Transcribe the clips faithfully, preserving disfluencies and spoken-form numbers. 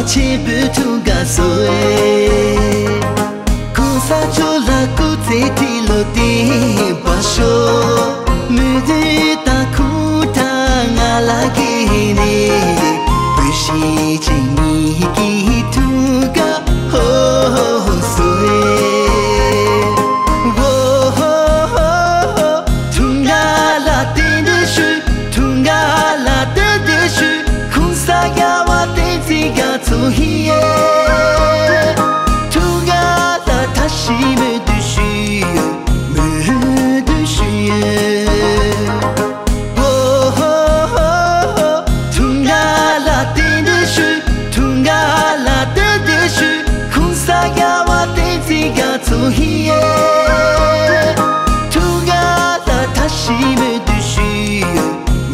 ཆེན་པོའི་འཁྲུངས་སྐར་བཟོས། གོང་ས་མཆོག་ལ་སྐུ་ཚེ་ཁྲི་ལོ་བརྟན་པར་ཤོག་མོས་གུས་དང་ཁུངས་དྲངས་ང་ལ་དགོས་ནས། བུ་གཞིས་བྱེས་གཉིས་ཀྱི་འཁྲུངས་སྐར་ཧོ་ཧོ་ཧོ་བཟོས། ཧོ་ཧོ་ཧོ་ཧོ། འཁྲུངས་སྐར་ལ་རྟེན་འབྲེལ་ཞུ། འཁྲུངས་སྐར་ལ་རྟེན་འབྲེལ་ཞུ། གོང་ས་རྒྱལ་བ་བསྟན་འཛིན་རྒྱ་མཚོ་ཡིས། འཁྲུངས་སྐར་ལ་བཀྲ་ཤིས་སྨོན་འདུན་ཞུ། སྨོན་འདུན་ཞུ། ཧོ་ཧོ་ཧོ་ཧོ། འཁྲུངས་སྐར་ལ་རྟེན་འབྲེལ་ཞུ། འཁྲུངས་སྐར་ལ་རྟེན་འབྲེལ་ཞུ། གོང་ས་རྒྱལ་བ་བསྟན་འཛིན་རྒྱ་མཚོ་ཡིས། འཁྲུངས་སྐར་ལ་བཀྲ་ཤིས་སྨོན་འདུན་ཞུ།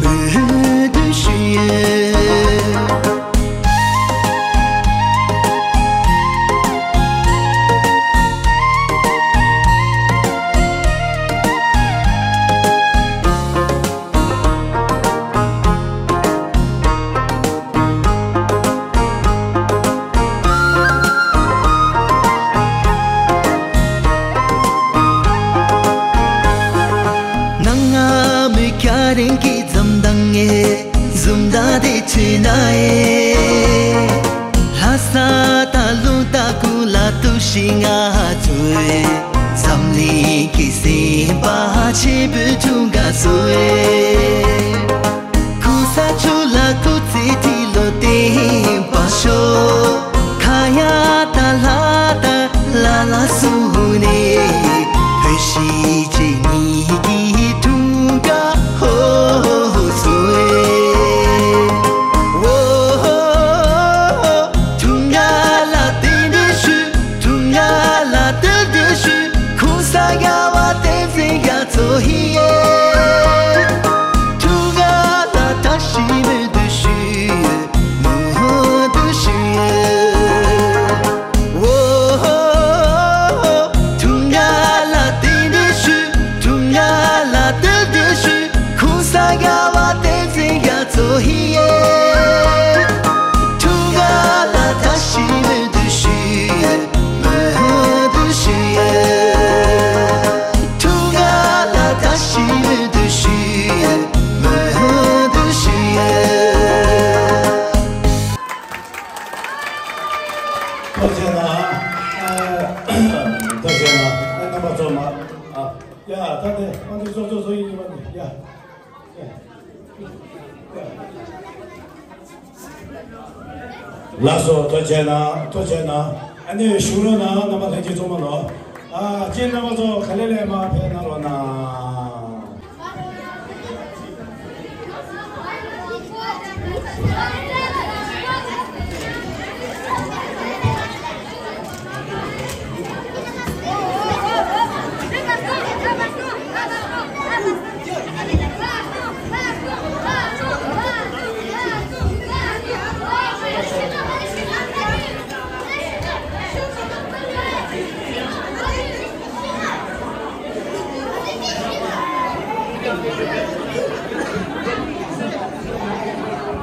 སྨོན་འདུན་ཞུ། ནང་ང་མི་སྐྱ་རེངས་ཀྱི་འཛུམ་མདངས་ངེ་འཛུམ་མདངས་དེ་ཆུ་ནའི། ལྷ་ས་དང་ལུང་རྟ་ཀུན་ལ་གཏུགས་ཤིང་ང་ཚོས། འཛམ་གླིང་གི་སེམས་པ་ཆེན་པོའི་འཁྲུངས་སྐར་བཟོས། གོང་ས་མཆོག་ལ་སྐུ་ཚེ་ཁྲི་ལོ་བརྟན་པར་ཤོག་ཁ་ཡ་དང་ལྷ་དང་ལ་ལ་སུ་ནས། བུ་གཞིས་བྱེས་གཉིས་ཀྱི་འཁྲུངས་སྐར་ཧོ་ཧོ་ཧོ་བཟོས། ཧོ་ཧོ་ཧོ་ཧོ། འཁྲུངས་སྐར་ལ་རྟེན་འབྲེལ་ཞུ། འཁྲུངས་སྐར་ལ་རྟེན་འབྲེལ་ཞུ། གོང་ས་རྒྱལ་བ་བསྟན་འཛིན་རྒྱ་མཚོ་ཡིས། འཁྲུངས་སྐར་ལ་བཀྲ་ཤིས་སྨོན་འདུན་ཞུ། སྨོན་འདུན་ཞུ། འོ་ཧོ། འཁྲུངས་སྐར་ལ་རྟེན་འབྲེལ་ཞུ། འཁྲུངས་སྐར་ལ་རྟེན་འབྲེལ་ཞུ། གོང་ས་རྒྱལ་བ་བསྟན་འཛིན་རྒྱ་མཚོ་ཡིས། འཁྲུངས་སྐར་ལ་བཀྲ་ཤིས་སྨོན་འདུན་ཞུ། སྨོན་འདུན་ཞུ། འཁྲུངས་སྐར་ལ་བཀྲ་ཤིས་སྨོན་འདུན་ཞུ། སྨོན་འདུན་ཞུ། ཐུགས་རྗེ་གནང་། ཨ། ཐུགས་རྗེ་གནང་། རྣམ་པ་ཚོ་མ། ཨ། ཡ། ད་དེ་ཨ་འདི་ཚོ་ཚོ་ཚོ་ཡིན་པ་ནི། ཡ། ལགས་སོ། ཐུགས་རྗེ་གནང་། ཐུགས་རྗེ་གནང་། ཨ་ནི་བཞུགས་རོགས་གནང་། རྣམ་པ་ལྷན་རྒྱས་ཚང་མ་ལོ། ཨ། ཁྱེད་རྣམ་པ་ཚོ་ག་ལེ་ལེ་མར་ཕེབས་གནང་རོགས་གནང་།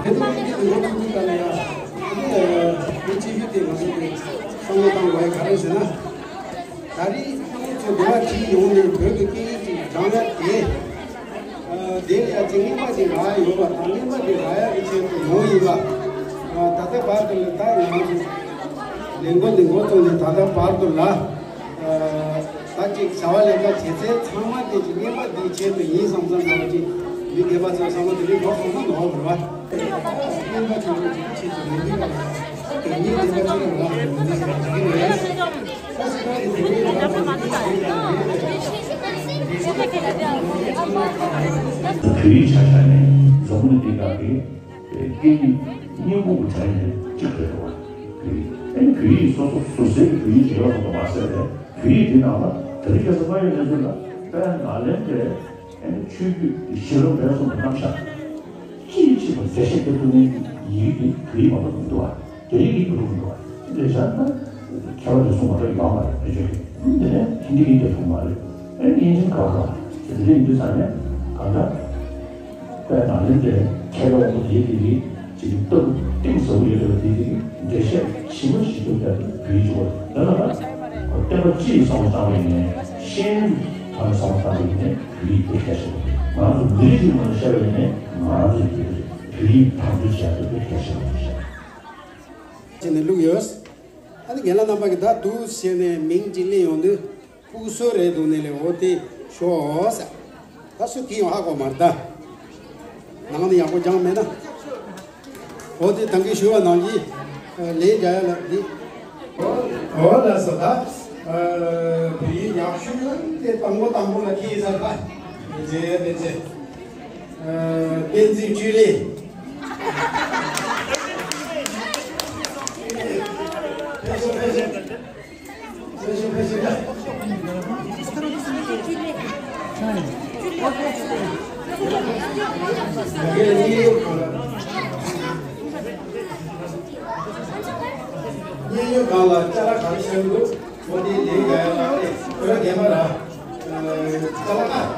དེ་ཚོ་གཉིས་ཀྱི་ངོ་སྤྲོད་ཀྱི་སྐབས་ལ་ཡང་། དེ་ནས་དེ་ཆེ་ཤོས་དེ་ང་ཚོ་གི་བསམ་བློ་བཏང་དགོས་ཡ་ག་རེ་ཟེར་ན། ད་རེས་ཁོང་ཚོ་འདི་བ་ཁྲིད་ཡོང་ནས་བོད་ཀྱི་སྐད་ཡིག་ཅིག་སྦྱང་ཡ་དེ། ཨ། དེ་ལ་ཡ་ཅིག་རྙིང་པ་ཅིག་རག་ཡོད་པ་དང་། རྙིང་པ་དེ་རག་ཡ་གི་ཆེད་དུ་ཡོང་ཡིན་པ། ཨ། ད་ལྟ་བར་དུ་ལ་ད་ང་ཚོ་ལས་འགུལ་འདི་འགོ་བཙུགས་ནས་ད་ལྟ་བར་དུ་ལ། ཨ། ད་ཅིག་བྱ་བ་ལས་ཀ་བྱེད་ཚད་ཚང་མ་དེ་ཅིག་རྙིང་པ་འདིའི་ཆེད་དུ་ཡིན་བསམ་བསམ་ཚང་མ་ཅིག་མི་སྒེར་པ་ཚོ་ཚང་མ་དེ་རིང་ལོ་གང་ན་ལོ་བར་བ། རྙིང་པ་ཆུང་ཆུང་ཅིག་ཆེད་དུ་མི་འདུག་ག་དེ་ཉིད་རྙིང་པ་ཆུང་ཆུང་ལ་མི་འདུག་ཟེར་བ་ཅིག་རེད། ད་སི་ཁ་དེ་དེ་རིང་ལ་ཚང་མ་དེ་ཆེད་དུ་མི་འདུག་ག་བོད་ཡིག་ཆ་བཞག་ནས་འཛམ་བུ་གླིང་འདི་དག་གི་སྐད་ཡིག་སྙིང་པོ་གི་གྲས་ནས་གཅིག་རེད་འདུག་བ། བོད་ཡིག་ཨ་ནི་བོད་ཡིག་སོ་སོ་སོ་སོའི་བོད་ཡིག་བྱེད་པ་ཙམ་དུ་མ་ཟད་པའི་བོད་ཡིག་འདི་ནང་ལ་ད་རེས་ཁ་སང་ཕ་ཡུལ་གནས་ཚུལ་ལ་དཔལ་ནཱ་ལེནྡྲའི་ཨ་ནི་ཆོས་བརྒྱུད་ཀྱི་གཞི་རིམ་རེ་ཟུང་གི་རྣམ་གཞག་ཅིའི་ཕྱིར་མཛད་བཤད་སྟེར་ཐུབ་མཁན་གྱི་ཡི་གེ་འདི་བོད་ཡིག་མ་གཏོགས་མི་འདུག་བ། རྒྱ་ཡིག་གི་འདུག་མི་འདུག་བ། འདི་ལས་བྱ་ན་མཁས་པ་རེ་ཟུང་མ་གཏོགས་ཡོད་མ་རེད། བེད་སྤྱོད་ཀྱི། འདི་ནས་ཧིན་དི་གི་འདི་ཐུབ་མ་རེད། ཨ་ནི་དབྱིན་ཇི་ག་ག་འདི་འདི་ཡིན་དུས་ཙང་ནས་གང་ལྟར་དཔལ་ནཱ་ལེནྡྲའི་མཁས་པ་དབང་པོ་དེ་གི་ཡི་གེ་ ཞིག་སྟབས་གཏིང་ཟབ་པོ་ཡོད་པ་དེ་དེ་འགྲེལ་བཤད་ཇི་མ་ཇི་བཞིན་དུ་བསྟན་པའི་ཡིག་ཆ་དེ་ལ་བསྟན་པ་སྤྱི་ཡི་བསམ་བློ་བཏང་བ་ཡིན་ནའི་ཤེས་ཡོན་ཐོག་ནས་བསམ་བློ་བཏང་བ་ཡིན་ནའི་བོད་ཡིག་དེ་གལ་ཆེན་པོ་རེད། ང་ཚོ་མི་རིགས་ཀྱི་ངོས་ནས་བཤད་པ་ཡིན་ནའི་ང་ཚོ་ཡིན་གྱི་རེད། བོད་ཡིག་དམ་འཛིན་བྱ་དགོས་དེ་གལ་ཆེན་པོ་རེད། ཅེས་ནས་བླུགས་ཡོད། ཨ་ནི་རྒན་ལགས་རྣམ་པ་གིས་ད་འདུག་ཟེར་ནས་མིང་ཅིག་གླེང་ཡོང་དུས་ཕྲུ་གུ་སུ་རེད་འདུག་ནས་ལས་འོ་དེ་ཤོག་ཟེར། ད་སུ་གིས་ཡང་ཧ་གོ་མ་རེད་ད། ནང་ནས་ཡག་པོ་སྦྱངས་མེད་ན། འོ་དེ་ད་གིན་ཞུས་པ་ནང་བཞིན་ལས་རྒྱག་ཡ་ལ་འདི། འོ་ལགས་སོ་ད། བོད་ཡིག་ཡག་ཤོས་དེ་དང་པོ་དང་པོ་ལ་ཁྱེད་ཡིན་ས་ད། རྗེ་བདེ་ཆེ། བསྟན་འཛིན་ཆོས་གླིང་། ཕེབས་ཤོག་ཕེབས་ཤོག་ཕེབས་ཤོག་ཕེབས་ཤོག་གཉེན་ཉེ་སྒང་ལ་ཅ་ལག་ག་རེ་བཤད་འདུག་འོ་དེ་ལས་ཡ་ཡ་ལ་ཨ་ནི་བོད་རྒན་པ་ར། ཅ་ལག་ཨ།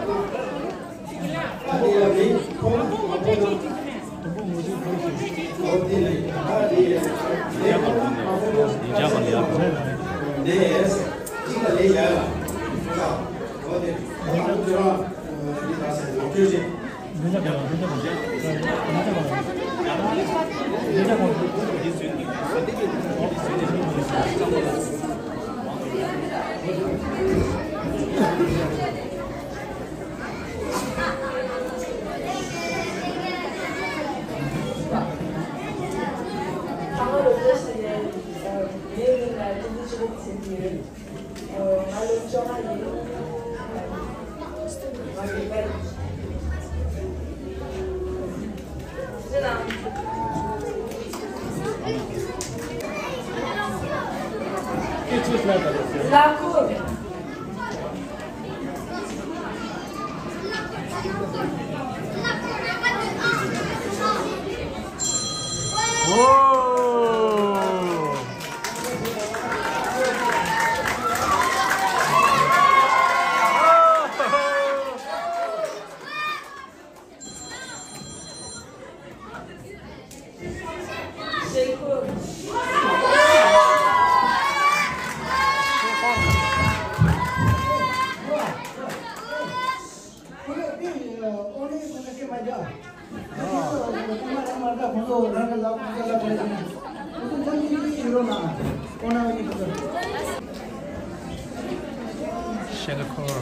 ཤེལ་འཁོར།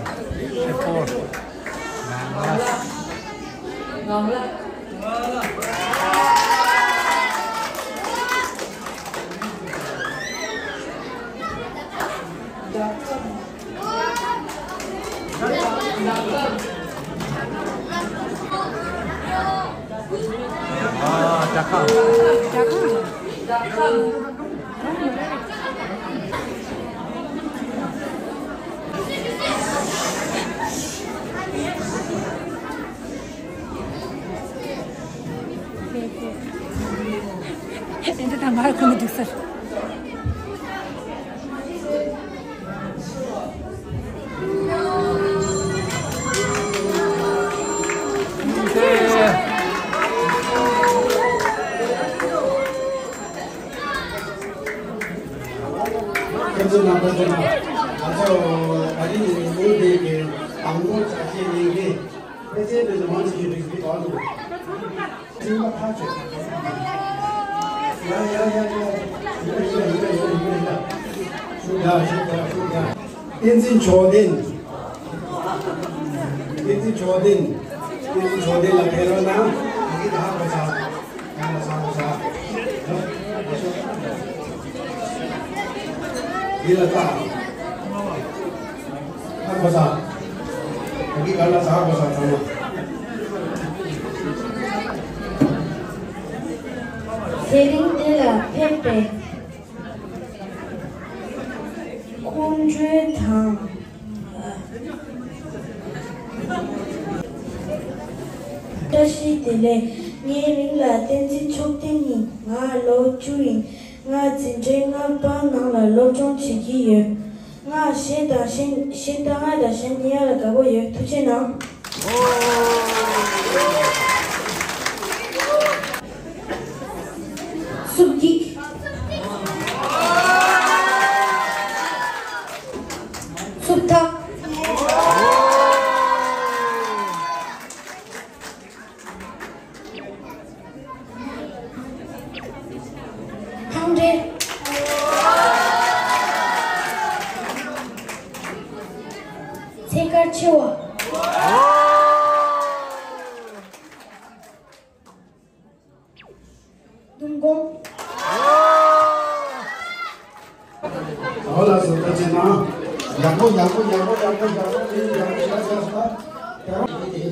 ཤེལ་འཁོར། ངང་ལག་ངང་ལག་ཨ། སྒྲ་ཁང་། སྒྲ་ཁང་། ཨེ་འདི་དང་མར་ཁོ་མི་འདུག་ཟེར། ཁྱེད་ཚོ་རྣམ་པ་ཚོ་ང་ཚོ་ད་རིང་གི་ལོ་འདི་གི་དང་པོ་ཆ་ཤས་ཉིན་གྱི་ཕལ་ཆེར་དེ་ཚོ་མང་ཆེ་ཤོས་རིག་པའི་ཐོག་ཏུ་སེམས་པ་ཐག་ཆོད། ཡ་ཡ་ཡ་ཡ། ཡིན་ད་ཡིན་ད་ཡིན་ད་ཡིན་ད་ཡིན་ད། ཤུགས་རྒྱག་ཤུགས་རྒྱག་ཤུགས་རྒྱག་བསྟན་འཛིན་མཆོག་ལྡན། བསྟན་འཛིན་མཆོག་ལྡན། བསྟན་འཛིན་མཆོག་ལྡན་ལ་ཕེབས་རོགས་གནང་། ཡི་གེ་ད་ཧ་གོ་ཚར། ཡང་ལ་ཚར་གོ་ཚར། ཡི་ལ་ལྟ། ཧ་གོ་ཚར། ཡི་གེ་ག་ལ་ཚར་གོ་ཚར་ཚང་མ། དེ་རིང་འདི་ལ་ཕེབས་པའི་ཁོང་ཁྲོ་དང་། བཀྲ་ཤིས་བདེ་ལེགས། ངའི་མིང་ལ་བསྟན་འཛིན་མཆོག་ལྡན་ཡིན། ང་ལོ་བཅུ་ཡིན། ང་འཛིན་གྲྭའི་ལྔ་པ་ནང་ལ་སློབ་སྦྱོང་བྱེད་ཀྱི་ཡོད། ང་གཞས་དང་གཞས་གཞས་གཏོང་ཡ་དང་གཞས་ཉན་ཡ་ལ་དགའ་པོ་ཡོད། ཐུགས་རྗེ་གནང་།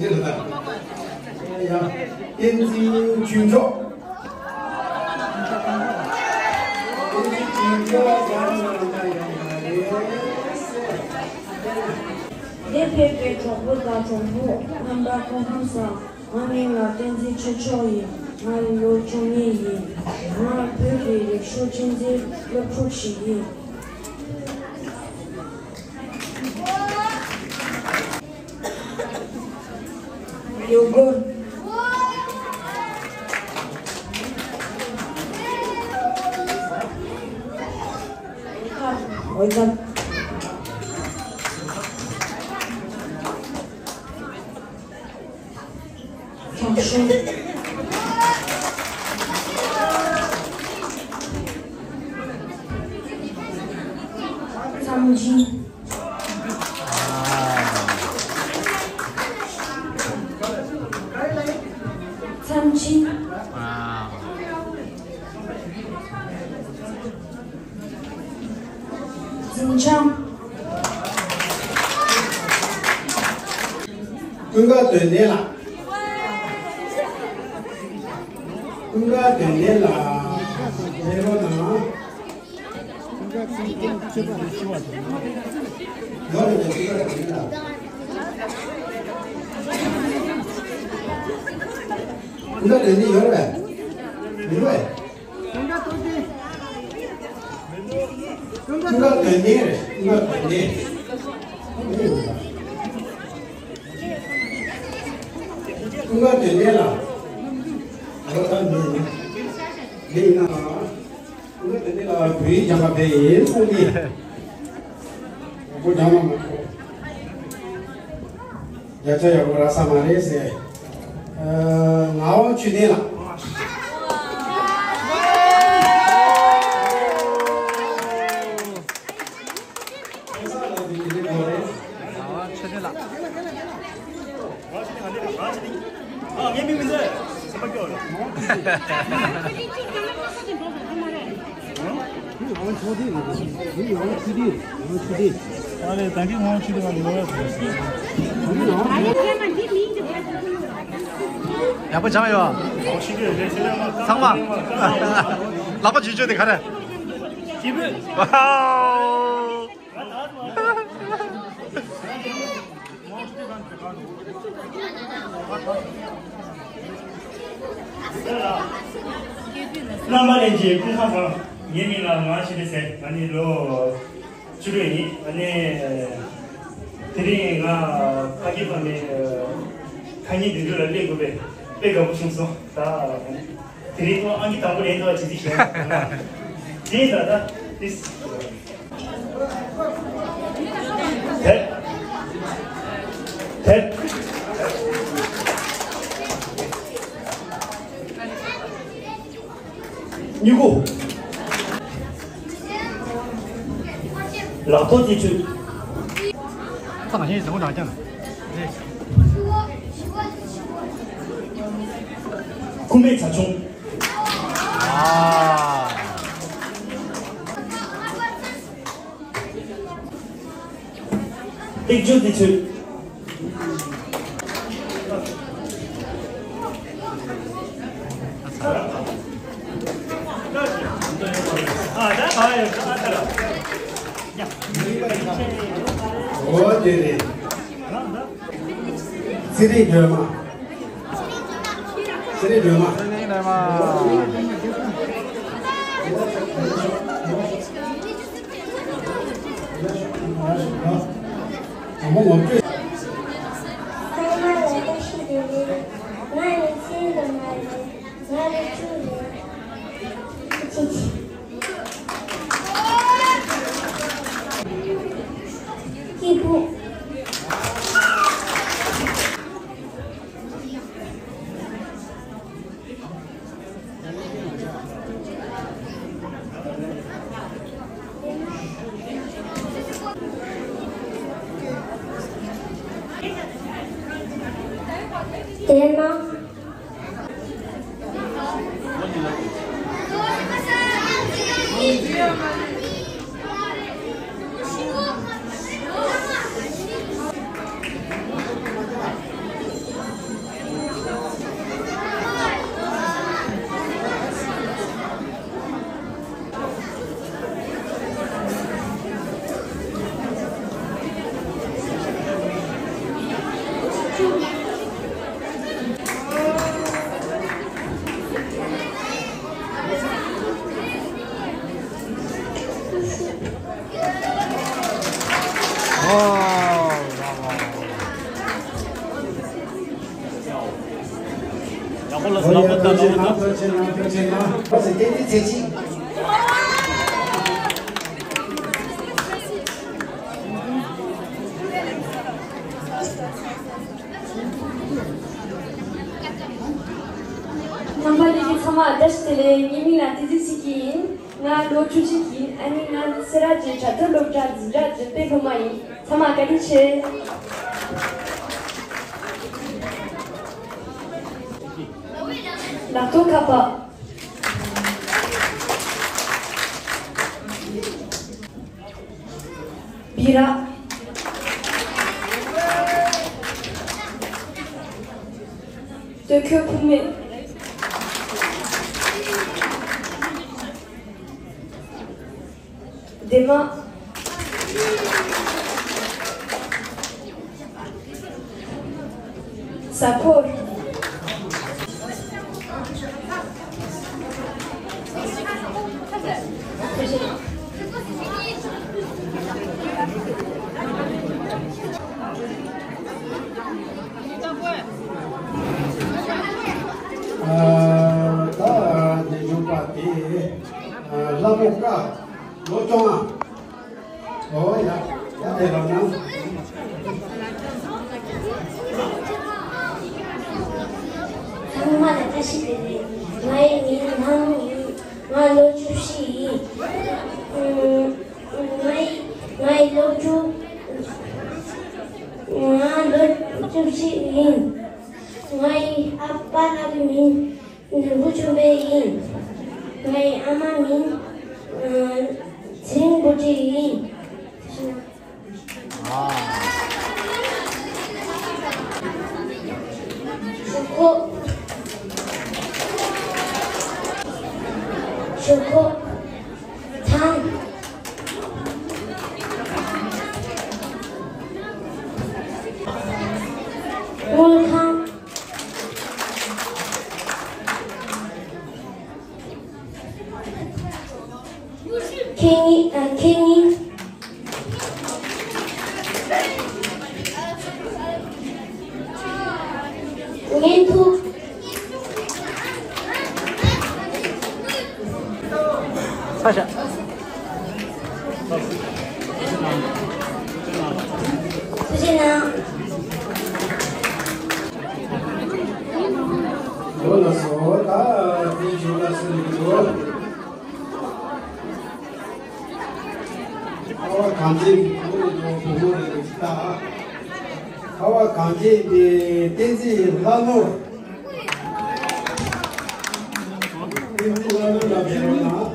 ཡ། བསྟན་འཛིན་ཆོས་མཆོག་བསྟན་འཛིན་ཆོས་མཆོག་ཟེར་ན་ཡང་མ་རེད། འདིར་ཕེབས་པའི་གྲོགས་པོ་དང་གྲོགས་མོ་རྣམ་པ་སྐུ་ཁམས་བཟང་། ང་མིང་ལ་བསྟན་འཛིན་ཆོས་མཆོག་ཡིན། ང་ལོ་བཅུ་གཉིས་ཡིན། ང་བོད་ཀྱི་རིག་གཞུང་ཆུང་འབྲིང་སློབ་ཕྲུག་ཞིག་ཡིན། ཡོ་གོ། འོས་འཚམ། ཐོག་ཤོར། མཚམས་སྦྱིན། མཚམས་སྦྱིན། འཛིན་བྱང་། ཀུན་དགའ་དོན་ལྡན་ལགས། ཀུན་དགའ་དོན་ལྡན་ལགས། ཕེབས་རོགས་གནང་། ཡོད་རེད་པས། ཀུན་དགའ་དོན་ལྡན་ལགས། ཀུན་དགའ་དོན་ལྡན་ཡོད་རེད་པས། མི་འདུག་པས། ཀུན་དགའ་དོན་ལྡན་རེད། ཀུན་དགའ་དོན་ལྡན། ཀུན་དགའ་དོན་ལྡན་ལགས། ཨོ་ད་འདི་ཡིན། འདི་ཡིན་ན། ཀུན་དགའ་དོན་ལྡན་ལགས་བོད་ཡིག་སྦྱང་བ་དཔེ་ཡིན་གསུང་གི། བོད་སྦྱང་བ་མ་གཏོགས། རྒྱ་ཆ་ཡག་པོ་རག་ས་མ་རེད་ཟེར། ཨ། ངག་དབང་ཆོས་ལྡན་ལགས། ངག་དབང་ཆོས་ལྡན་ལགས། ཡག་པོ་སྦྱངས་ཡོད། ཚང་མ། ལག་པ་འཇུ་བཅོས་དེ་ག་རེ། རྣམ་པ་ལྷན་རྒྱས་སྐུ་ཁམས་བཟང་། ངའི་མིང་ལ་ངག་དབང་ཆོས་ལྡན་ཟེར། ང་ནི་ལོ་བཅུ་དྲུག་ཡིན། ཨ་ནི་དེ་རིང་ང་ཕ་གི་ཕ་མའི་ཐ་སྙད་འདི་འདྲ་ལ་སླེབས་དགོས་པས་དཔེ་དགའ་པོ་བྱུང་སོང་། ད་དེ་རིང་ཁོང་ཨང་ཀི་དང་པོ་ལེན་ཐུབ་པ་བྱེད་རྩིས་བྱས། དེ་ཡིན་ད་ད་ཏིས། དེབ། དེབ། སྨྱུ་གུ། ལག་ཐོག་ཐེ་ཆུ། ཙང་ཞིང་ཟིན་གོ་རང་ཀྱང་། ཁུག་མའི་བྱ་ཆུང་། ཨ། ཏིག་ཅུ་ཏི་ཚུད། ཨོ་དེ་རེད། ཚེ་རིང་སྒྲོལ་མ། ཚེ་རིང་སྒྲོལ་མ། ཚེ་རིང་སྒྲོལ་མ། ཚང་མ་ལ་བཀྲ་ཤིས་བདེ་ལེགས། ང་ནི་ཚེ་རིང་སྒྲོལ་མ་རེད། ང་ལོ་བཅུ་རེད། ཅི་ཅི། སྐྱིད་པོ། དེ་ན། ཡག་པོ་ལ་ཟླ་བ་ལྟ་ལ་འོ་ན། ཐུགས་རྗེ་གནང་། ཐུགས་རྗེ་གནང་། ཐུགས་རྗེ་གནང་། རྣམ་པ་ལྷན་རྒྱས་ཚང་མ་བཀྲ་ཤིས་བདེ་ལེགས། ངའི་མིང་ལ་བསྟན་འཛིན་ཚེ་སྐྱིད་ཡིན། ང་ལོ་བཅུ་གཅིག་ཡིན། ཨ་ནི་ང་སེ་ར་བྱེས་བྲག་སྟོད་སློབ་གྲྭ་འཛིན་གྲྭ་འཛིན་པའི་སློབ་མ་ཡིན། ཚང་མ་བཀའ་དྲིན་ཆེ། ལག་ཐོག་ཁ་པར། སྦི་རག་སྟོད་ཁོག་ཕུབ་མེད། སྡེར་མ། ཟ་ཕོར། ཨ། ད་འདི་བཞུགས་པ་དེ་ཨ་ལྷ་མོ་ཀ་ལོ་བཅོ་ལྔ། ཨོ་ཡ། ད་དེ་ལ་ན། ཚང་མ་ལ་བཀྲ་ཤིས་བདེ་ལེགས། ངའི་མིང་ནང་ཡིན། ང་ལོ་བཅུ་བཞི་ཡིན། ཨུམ། ངའི་ངའི་ལོ་བཅུ། ང་ལོ་བཅུ་བཞི་ཡིན། ངའི་ཨ་ཕ་ལགས་ཀྱི་མིང་ནོར་བུ་ཆོས་འཕེལ་ཡིན། ངའི་ཨ་མ་མིང་ཨ་ཚེ་རིང་བུ་ཁྲིད་ཡིན། ཞུ་ཁོ། ཞུ་ཁོ། ཐང་། དངུལ་ཁང་། ཁེ་ཉིན། ཨ། ཁེ་ཉིན། བརྙན་ཐུང་། ས་ཞ། ཐུགས་རྗེ་གནང་། ལོ་ལ་སོ་ད་དེ་བཞུགས་ལ་སོ་ཡིན་འགྲོ། ཁ་བ་གངས་ཅན་གྱི་བུ་མོ་རེད་ད། ཁ་བ་གངས་ཅན་གྱི་བསྟན་འཛིན་ལྷ་ནོར། བསྟན་འཛིན་ལྷ་ནོར་ལ་ཕེབས་རོགས་གནང་།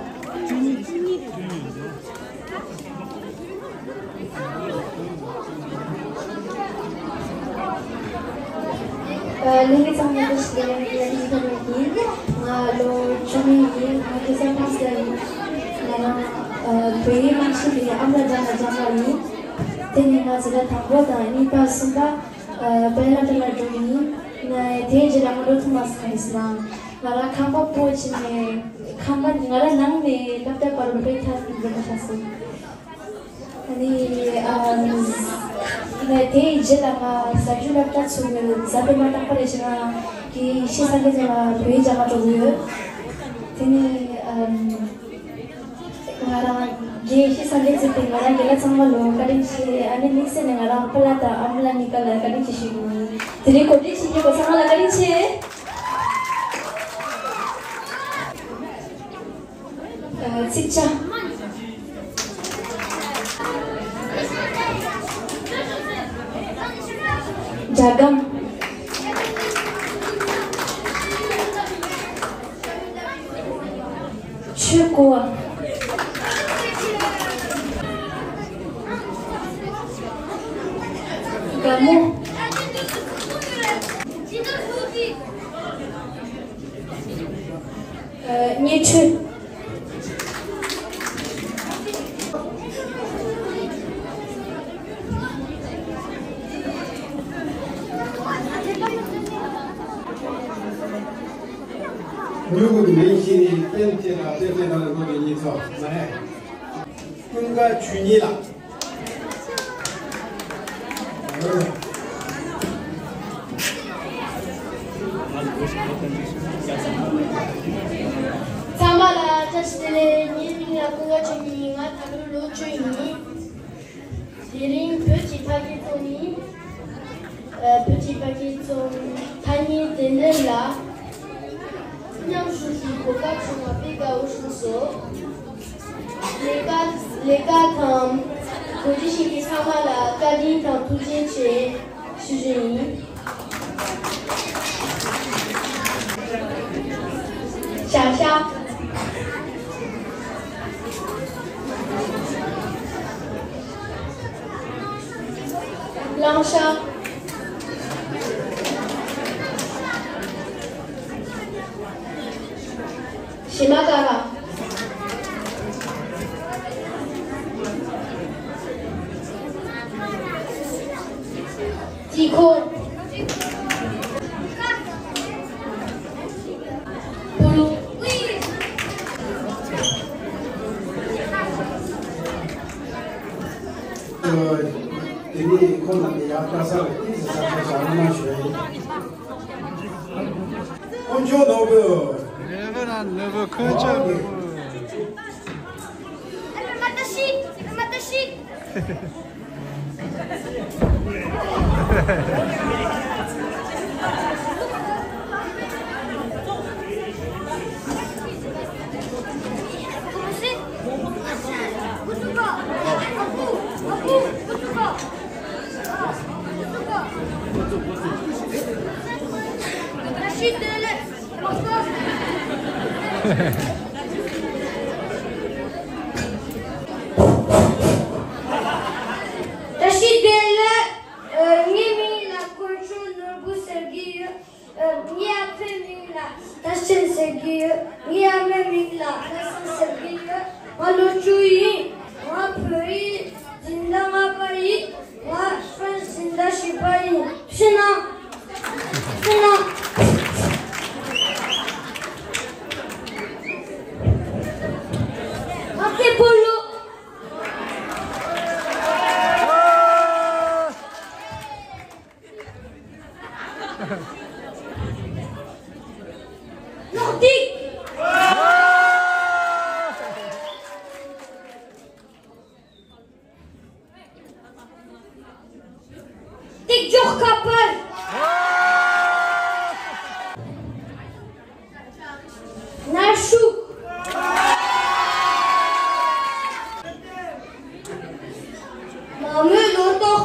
ལྷན་རྒྱས་ཚང་མ་བཀྲ་ཤིས་བདེ་ལེགས། ང་ལོ་བཅུ་གཉིས་ཡིན། ང་ཁ་སང་ཕ་ས་ཡིན། ང་རང་བོད་ཡིག་རྨང་གཞི་ནས་ཨ་མ་ལགས་རྒན་ལགས་རྒན་ལགས་ཡིན། དེ་ནས་ང་འཛིན་གྲྭ་དང་པོ་དང་གཉིས་པ་གསུམ་པ་དཔལ་ལྷ་སློབ་གྲྭར་འགྲོ་གི་ཡིན། ང་དེའི་རྗེས་ལ་སྔོན་འགྲོ་ཐོན་མ་སོང་ཡིན་ཟེར་ན། ང་རང་ཁང་པ་སྤོ་བྱས་ནས་ཁང་པ་ང་རང་ནང་ནས་སློབ་གྲྭ་བར་སློབ་གྲྭའི་མཐར་འགྲོ་མ་ཆགས་སོང་། ཨ་ནི། ཨ། ནས་དེའི་རྗེས་ལ་ང་ཟ་རྒྱུ་སློབ་གྲྭ་ཚུགས་ཡོད། ཟ་པའི་མ་རྟག་པ་རེ་བྱས་ན་དགེ་བཤེས་སངས་རྒྱས་ཚེ་ལ་བོད་ཡིག་སྦྱང་ག་འགྲོ་གི་ཡོད། དེ་ནས། ཨ། ང་རང་དགེ་བཤེས་སངས་རྒྱས་ཚེ་དེ་ང་རང་རྒན་ལགས་ཚང་མ་ལོ་བཀའ་དྲིན་ཆེ། ཨ་ནི་དམིགས་བསལ་ནས་ང་རང་ཕ་ལགས་དང་ཨ་མ་ལགས་གཉིས་ཀ་ལ་བཀའ་དྲིན་ཆེ་ཞུ་གི་ཡིན། དེ་རིང་གོ་སྒྲིག་བྱེད་མཁན་པ་ཚང་མ་ལ་བཀའ་དྲིན་ཆེ། ཚིག་ཆ། སྒྲ་སྒམ། ཆོས་སྐོར་བ། དགའ་མོ། ཨ། བརྙས་བཅོས། མྱུ་གུ་གི་མིང་བཞི་ནི་རྟེན་བཅས་དང་རྟེན་བཅས་དང་ལ་སོགས་པའི་གཉིས་ཚོགས་མ་རེད། ཀུན་དགའ་ཆོས་ཉིད་ལགས། ཚང་མ་ལ་བཀྲ་ཤིས་བདེ་ལེགས། ངའི་མིང་ལ་ཀུན་དགའ་ཆོས་ཉིད་ཡིན། ང་ད་ལོ་ལོ་བཅུ་ཡིན། དེ་རིང་བོད་ཀྱི་ཕ་སྐད་རྩོམ་ཡིན། ཨ། བོད་ཀྱི་ཕ་སྐད་རྩོམ་ཐ་སྙད་དེ་ནི་ལ། མཉམ་ཞུགས་ཀྱི་གོ་སྐབས་བྱུང་བ་དཔེ་དགའ་བོ་བྱུང་སོང་། ལས་ཀ་ལས་ཀ་དང་གོ་སྒྲིག་བྱེད་མཁན་ཚང་མ་ལ་བཀའ་དྲིན་དང་ཐུགས་རྗེ་ཆེ་ཞུ་རྒྱུ་ཡིན། ཤ་ཤ། གླང་ཤ། ཞི་མ་ཀ་ར། དཀྱིལ་འཁོར། སྤོ་ལོ། དེ་ནས་ཁོང་རྣམ་པས་ཡར་བཀྲ་ཤིས་ལ་ཏོག་ཙམ་ས་ཆ་བཞག་གནང་ཞུ་ཡ་ཡིན། དཀོན་མཆོག་ནོར་བུ། རེ་བ་རང་ནོར་བུ། དཀོན་མཆོག་ནོར་བུ། བཀྲ་ཤིས་བདེ་ལེགས། ཨ། ངའི་མིང་ལ་དཀོན་མཆོག་ནོར་བུ་ཟེར་གྱི་ཡོད། ཨ། ངའི་ཨ་ཕའི་མིང་ལ་བཀྲ་ཤིས་ཟེར་གྱི་ཡོད། ངའི་ཨ་མའི་མིང་ལ་བཀྲ་ཤིས་ཟེར་གྱི་ཡོད། ང་ལོ་བཅུ་ཡིན། ང་བོད་ཡིག་འཛིན་གྲྭ་ལྔ་པ་ཡིན། ང་ཧྥ་རན་སི་འཛིན་གྲྭ་བཞི་པ་ཡིན། ཐུགས་རྗེ་གནང་། ཐུགས་རྗེ་གནང་། ང་སྐད་སྤོ་ལོ། གློག་ཐིག། ཐིག་མགྱོགས་ཁ་པར། ནར་ཤུགས། མ་རྨོས་ལོ་ཏོག།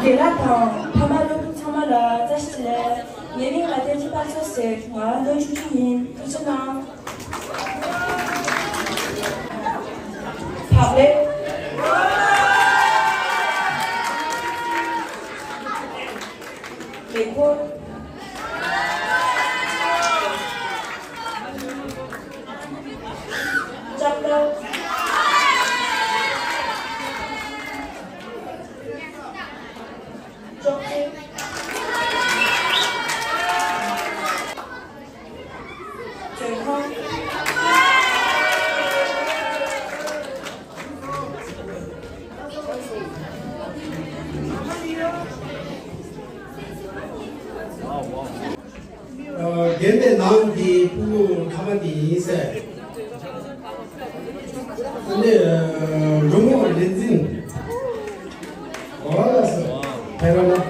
རྒན་ལགས་དང་ཕ་མ་སློབ་ཕྲུག་ཚང་མ་ལ་བཀྲ་ཤིས་བདེ་ལེགས། ངའི་མིང་ལ་བསྟན་འཛིན་དཔལ་འཚོ་ཟེར། ང་ལོ་བཅུ་བཅུ་ཡིན། ཐུགས་རྗེ་གནང་། བག་ལེབ། མེ་འཁོར། ལྕགས་ཐག། ཅོག་ཙེ། མཛོད་ཁང་། ཨ། རྒན་པའི་ནང་གི་ཕྲུ་གུ་མཐའ་མ་དེ་ཡིན་ཟེར། ཨ་ནི་འབྲུག་མོ་རིག་འཛིན། འོ་ལགས་སོ། ཕེབས་རོགས་གནང་།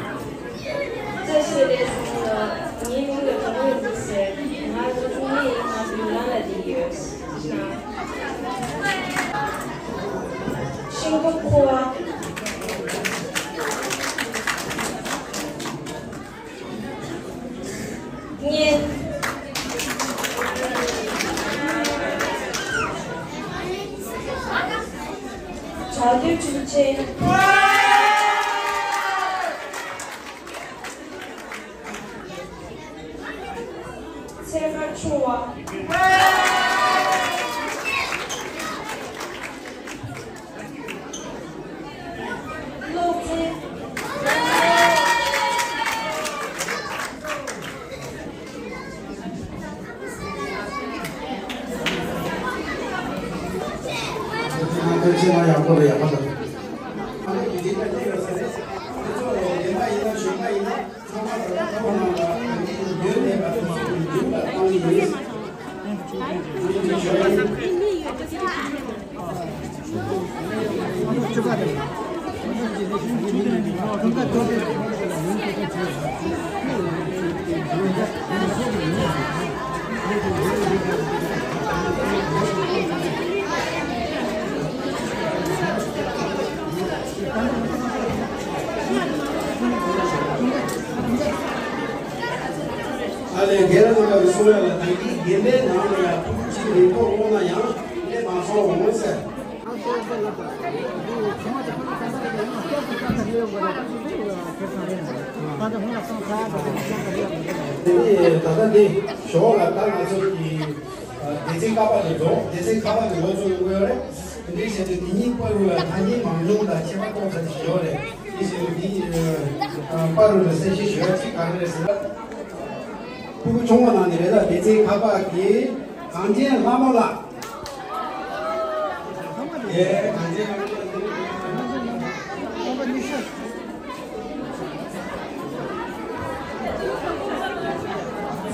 བཀྲ་ཤིས་བདེ་ལེགས་སོང་ལགས། ངའི་མིང་ལ་འབྲུག་མོ་རིག་འཛིན་ཟེར། ང་ལོ་བཅུ་གཉིས་ཡིན། ང་འབྲུག་ལམ་ལ་བསྡད་ཡོད། ཤིང་ཏོག་ཁུ་བ། གཉེན། བྱ་དུར་འཕྲུལ་ཆས། ཁོ་ལ་ཡག་པ་དང་། ཨ་ནི་དེ་རིང་ལ་སླེབས་ཡོད་ས་རེད། དེ་ཚོ་ལ་ཡོད་པ་ཡིན་ན་གཞོན་པ་ཡིན་ན་ཚང་མ་ལ་ཁོ་རང་ལ་ཡོད་མེད་པ་དེ་ཚོ་མཇུག་ལ་བཏང་ཡིན། ཨ་ལས། རྒན་ལགས་རྣམ་པ་གིས་གསུང་ཡ་ལ་ད་གིན་རྒན་པའི་ནང་ལ་ཡང་ཕྲུ་གུ་གཅིག་མིང་ཐོ་བཀོད་ན་ཡང་སླེབས་མ་སོང་ངོ་ཟེར། དེ་ནས་ད་ལྟ་འདི་ཞོགས་ལ་ད་ང་ཚོ་གི་སྡེ་ཚན་ཁ་པར་གྱི་ལོ། སྡེ་ཚན་ཁ་པར་གྱི་ལོ་ཚོད་ཡོང་གི་ཡོད་རེད། དེ་འདྲའི་བྱས་ཏེ་དེ་ཉིན་པ་རུ་ལ་ཐ་སྙད་མང་ཉུང་དང་ཁྱད་པར་གཏོང་ས་དེ་ཡོད་རེད། དེ་བྱས་ཏེ་དེ་པ་རུ་ལ་གསལ་བཤད་ཞུ་ཡ་གཅིག་ག་རེ་རེད་ཟེར་ན། ཕྲུ་གུ་ཆུང་བ་ནང་ནས་རེད་ལ། སྡེ་ཚན་ཁ་པར་གྱི་གངས་ཅན་ལྷ་མོ་ལགས། ཡེ། གངས་ཅན་ལྷ་མོ་ལགས།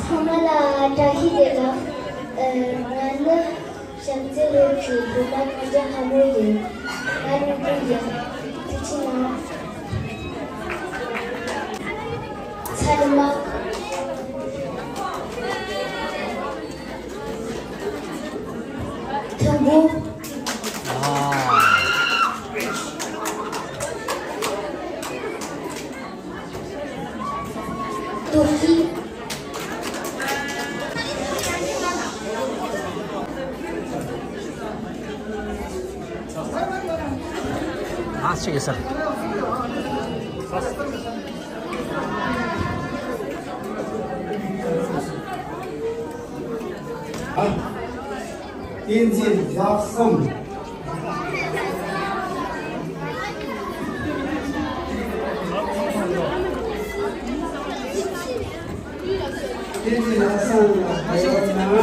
ཚང་མ་ལ་བཀྲ་ཤིས་བདེ་ལེགས། ཨ། ང་ནི་བྱམས་བརྩེ་ལོ་ཆུང་། བོད་པ་གངས་ཅན་ལྷ་མོ་ཡིན། ང་ནི་སློབ་ཕྲུག་ཡིན། ཐུགས་རྗེ་གནང་། ཚ་རུ་མ། དུམ་བུ། དུག་ཤིང་། ཨ་ཅིག་ས། ཨ། བསྟན་འཛིན་ལྷག་བསམ། བསྟན་འཛིན་ལྷག་བསམ་ལ་ཕ་ཡོད་ན།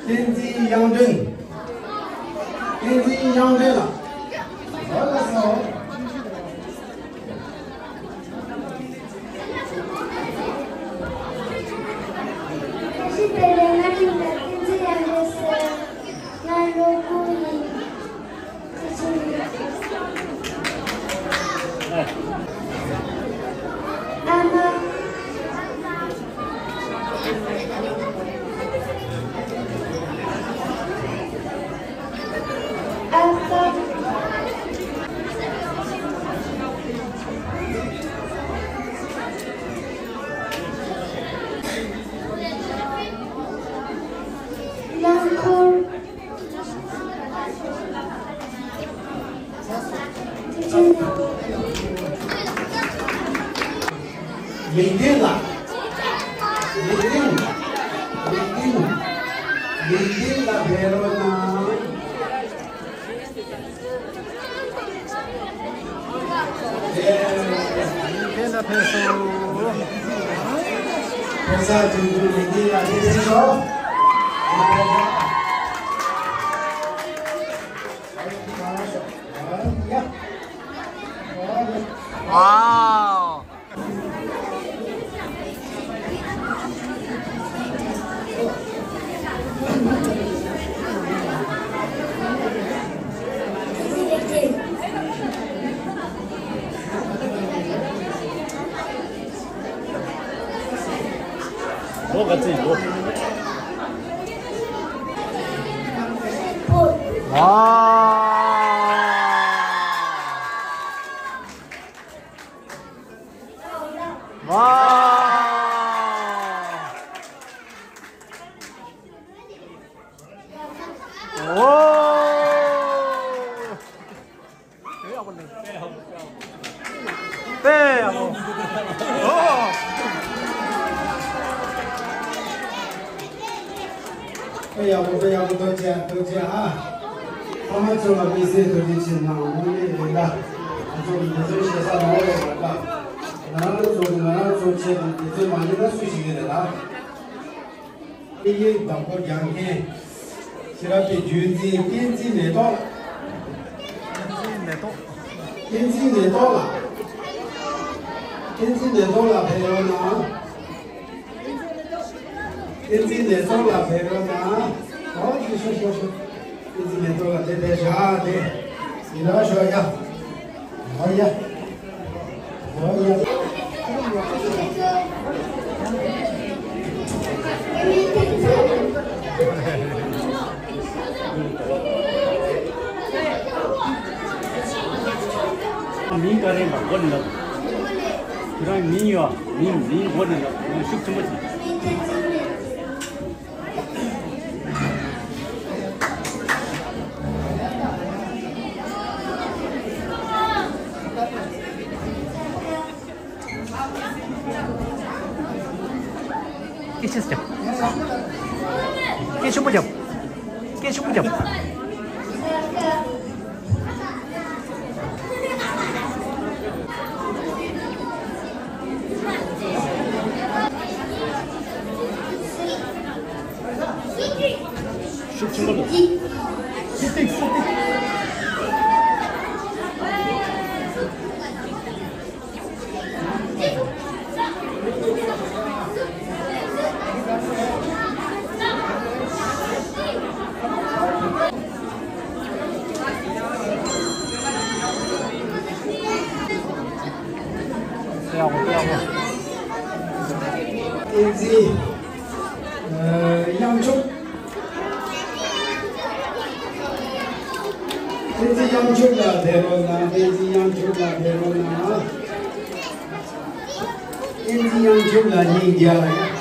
བསྟན་འཛིན་དབྱངས་སྒྲོན། བསྟན་འཛིན་དབྱངས་སྒྲོན་ལགས། ལགས་སོ། བཀྲ་ཤིས་བདེ་ལེགས། ང་མིང་ལ་བསྟན་འཛིན་དབྱངས་སྒྲོན་ཟེར། ང་ལོ་དགུ་ཡིན། ཨ་མ། ཨ་ཕ། རླངས་འཁོར། ལེགས་ལྡན་ལགས། ལེགས་ལྡན། ལེགས་ལྡན། ལེགས་ལྡན་ལགས་ཕེབས་རོགས་གནང་། ལེགས་ལྡན་ལགས་ཕེབས་སོང་། ཕེབས་ས་དུས་དུས་ལེགས་ལྡན་ལགས་ཕེབས་ཕེབས་ཤོག Wow. ལོ་ག་ཚོད་ལོ། ཝའོ། ཝའོ། ཨོ། དཔེ་ཡག་པོ་འདུག་དཔེ་ཡག་པོ། ཨོ། དཔེ་ཡག་པོ་དཔེ་ཡག་པོ། ཐུགས་རྗེ་ཆེ། ཐུགས་རྗེ་ཆེ་ཨ། ཕ་མ་ཚོ་ལ་དམིགས་བསལ་ཐུགས་རྗེ་ཆེ་གནང་། དངོས་གནས་རེད་ད། ང་ཚོ་གི་འདི་ཚོའི་ཞེ་ས་མང་བོ་ཡོད་པ་འདྲ། ང་རང་ཚོ་ང་རང་ཚོ་ཆེད་དུ་འདི་ཚོའི་མ་ཡིན་ན་སུ་ཞིག་ཡོད་རེད་ད། དམིགས་ཡུལ་བདག་པོ་རྒྱག་མཁན། ཤེས་རབ་པའི་རྒྱུད་འཛིན་བསྟན་འཛིན་མེ་ཏོག་བསྟན་འཛིན་མེ་ཏོག་བསྟན་འཛིན་མེ་ཏོག་ལགས། བསྟན་འཛིན་མེ་ཏོག་ལགས་ཕེབས་རོགས་གནང་། བསྟན་འཛིན་མེ་ཏོག་ལགས་ཕེབས་རོགས་གནང་། ཨོ་ཤོ་ཤོ་ཤོ་ཤོ། བསྟན་འཛིན་མེ་ཏོག་ལགས་དེ་དེ་བཞག་དེ། ཡིན་ར་ཤོག་ཡ། ཨོ་ཡ། ཨོ་ཡ། མིང་ག་རེ་ཡིན་པ་གོ་ནི་འདུག་ཁྱོད་རང་མིང་ཡོད། མིང་མིང་གོ་ནི་འདུག་ཤུགས་ཆེན་པོ་བྱེད། སྐད་ཆེ་རྒྱབ། སྐད་ཆེན་པོ་རྒྱབ། སྐད་ཆེན་པོ་རྒྱབ། ཤུགས་ཆེན་པོ་འདུག་སུ་ཏིག་སུ་ཏིག་བསྟན་འཛིན། ཨ། དབྱངས་ཕྱུག་བསྟན་འཛིན་དབྱངས་ཕྱུག་ལགས་ཕེབས་རོགས་གནང་། བསྟན་འཛིན་དབྱངས་ཕྱུག་ལགས་ཕེབས་རོགས་གནང་། བསྟན་འཛིན་དབྱངས་ཕྱུག་ལགས་སྙིང་རྗེ་ལ།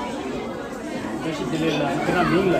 བཀྲ་ཤིས་བདེ་ལེགས་ལ་ཁྱེད་རང་མིང་ལ།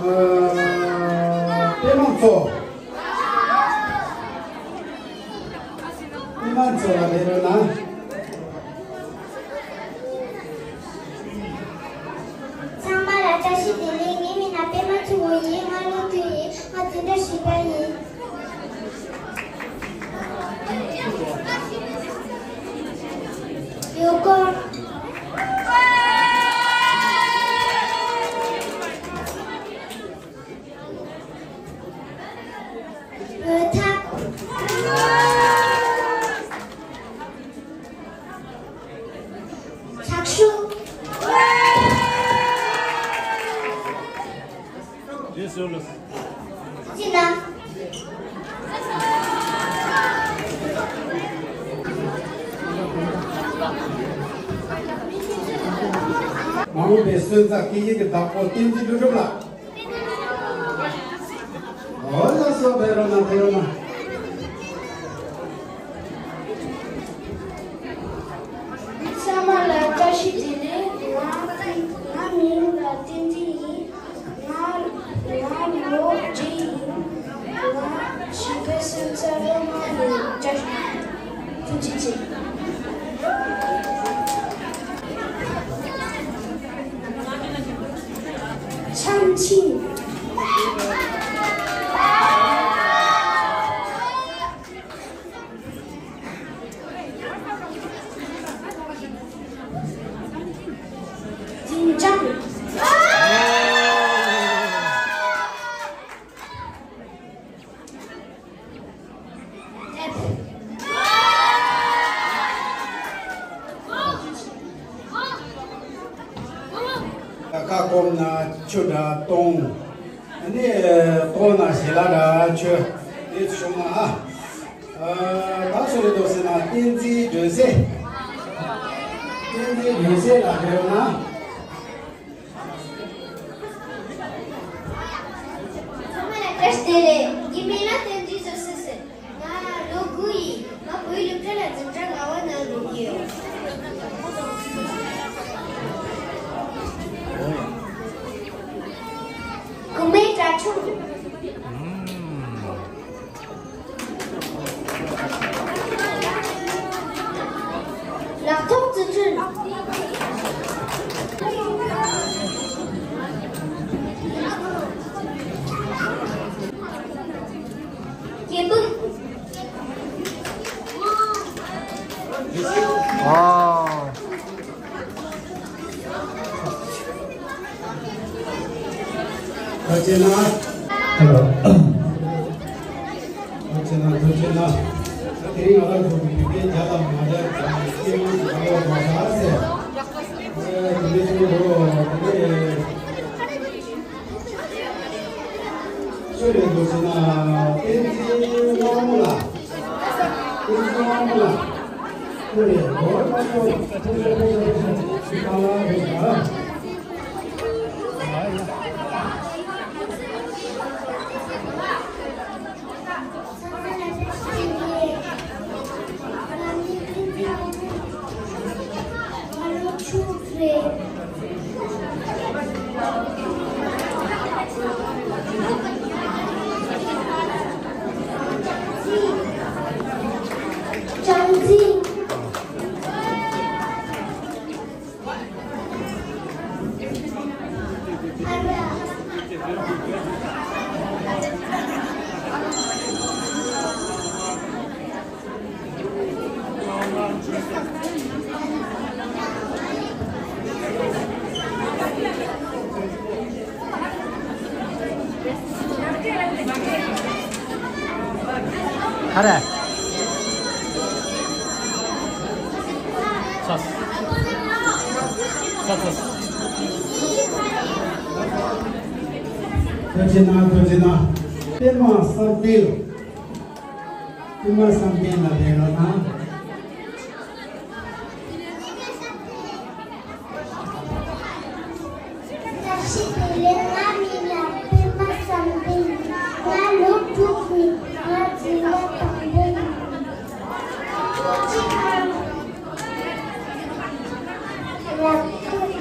ཨ། པད་མ་མཚོ། པད་མ་མཚོ་ལགས་ཕེབས་རོགས་གནང་། ཚང་མ་ལ་བཀྲ་ཤིས་བདེ་ལེགས། ངའི་མིང་ལ་པད་མ་མཚོ་ཡིན། ང་སློབ་ཕྲུག་ཡིན། ང་འཛིན་གྲྭ་བཞི་པ་ཡིན། ཡུལ་སྐོར། མ་འོངས་པའི་སོན་རྩ་སྐད་ཡིག་གི་བདག་པོ་བསྟན་འཛིན་ཀླུ་སྒྲུབ་ལགས། འོ་ལགས་སོ། ཕེབས་རོགས་གནང་། ཕེབས་རོགས་གནང་། ཚང་མ་ལ་བཀྲ་ཤིས་བདེ་ལེགས། ང་ང་མིང་ལ་བསྟན་འཛིན་ཡིན། ང་ང་ལོ་བརྒྱད་ཡིན། ང་བྱིས་པའི་སེམས་རྩ་སློབ་མ་ཡིན། བཀྲ་ཤིས། ཐུགས་རྗེ་ཆེ། ཆང་ཆིང་། འཛིན་ཅང་། ཁ་སྐོམ་ན་ཆུ་འདྲ་གཏོང་། ཨ་ནི་ལྟོགས་ན་ཞལ་ལག་འདྲ་མཆོད། དེ་བྱུང་ན་ཨ། ད་སུ་རེད་འདུག་ཟེར་ན། བསྟན་འཛིན་སྒྲོན་གསལ། བསྟན་འཛིན་སྒྲོན་གསལ་ལགས་ཡོད་ན། ཚང་མ་ལ་བཀྲ་ཤིས་བདེ་ལེགས། ངའི་མིང་ལ་བསྟན་འཛིན་བཟོད་བསྲན་ཟེར། ང་ལོ་དགུ་ཡིན། ང་བོད་ཡིག་སློབ་གྲྭ་ལ་འཛིན་གྲྭ་ལྔ་པ་ནང་འགྲོ་གི་ཡོད། གོང་མའི་དགྲ་ཆུང་། ལག་ཐོགས་རྩིས་སྤྲོད། སྐྱེས་བུ། ཨ། ཐུགས་རྗེ་གནང་། ཧེ་ལོ། ཐུགས་རྗེ་གནང་། ཐུགས་རྗེ་གནང་། དེ་རིང་ང་རང་ཚོ་གི་བོད་སྐད་རྒྱ་དང་མ་འདྲ་བ་སྐད་མང་ཞིག་ག་ལ་མ་ཤར་ཟེར། ཨེ་དེ་འདྲ་ཞིག་འགྲོ་དེ་འདྲ། ཆོས་ལས་འགོ་བྱས་ན་བསྟན་འཛིན་དབང་མོ་ལགས། བསྟན་འཛིན་དབང་མོ་ལགས། ཁོ་རེད། འོ་ལགས་སོ། ཐུགས་རྗེ་ཆེ། ཐུགས་རྗེ་ཆེ། ཐུགས་རྗེ་ཆེ། ཐུགས་རྗེ་ཆེ། ཨ་རེ། ཚ། ཚ་ཚ། ཐུགས་རྗེ་གནང་། ཐུགས་རྗེ་གནང་། པད་མ་བསམ་གཏན། པད་མ་བསམ་གཏན་ལ་ལས་རོགས་གནང་། བཀྲ་ཤིས་བདེ་ལེགས། ང་མིང་ལ་པད་མ་བསམ་གཏན་ཡིན། ང་ལོ་དྲུག་ཡིན། ང་འཛིན་གྲྭ་དང་པོ་ཡིན། ཐུགས་རྗེ་གནང་། ལགས་སོ།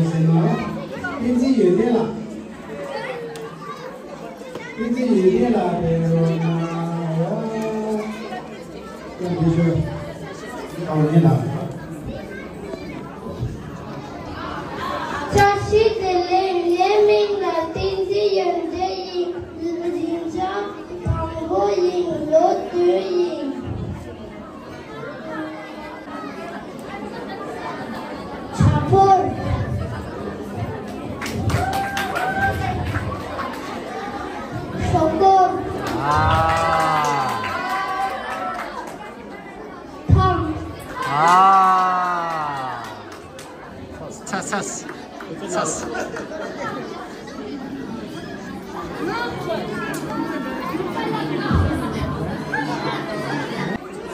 བསྟན་འཛིན་ཡོན་ཏན་ལགས། བསྟན་འཛིན་ཡོན་ཏན་ལགས་དེ་ཡོད་ན། ཡང་དེ་ཚོ་ཡང་ཡིན་ལ། ཡོན་ཏན་ཡིན། ལུས་རིན་ཆེན་དང་པོ་ཡིན། ལོ་དུས་ཡིན། ཆ་ཕོར། ཤོག་གོར། ཨ། ཐང་། ཨ། ཚ་ཚ་ཚ་ཚ།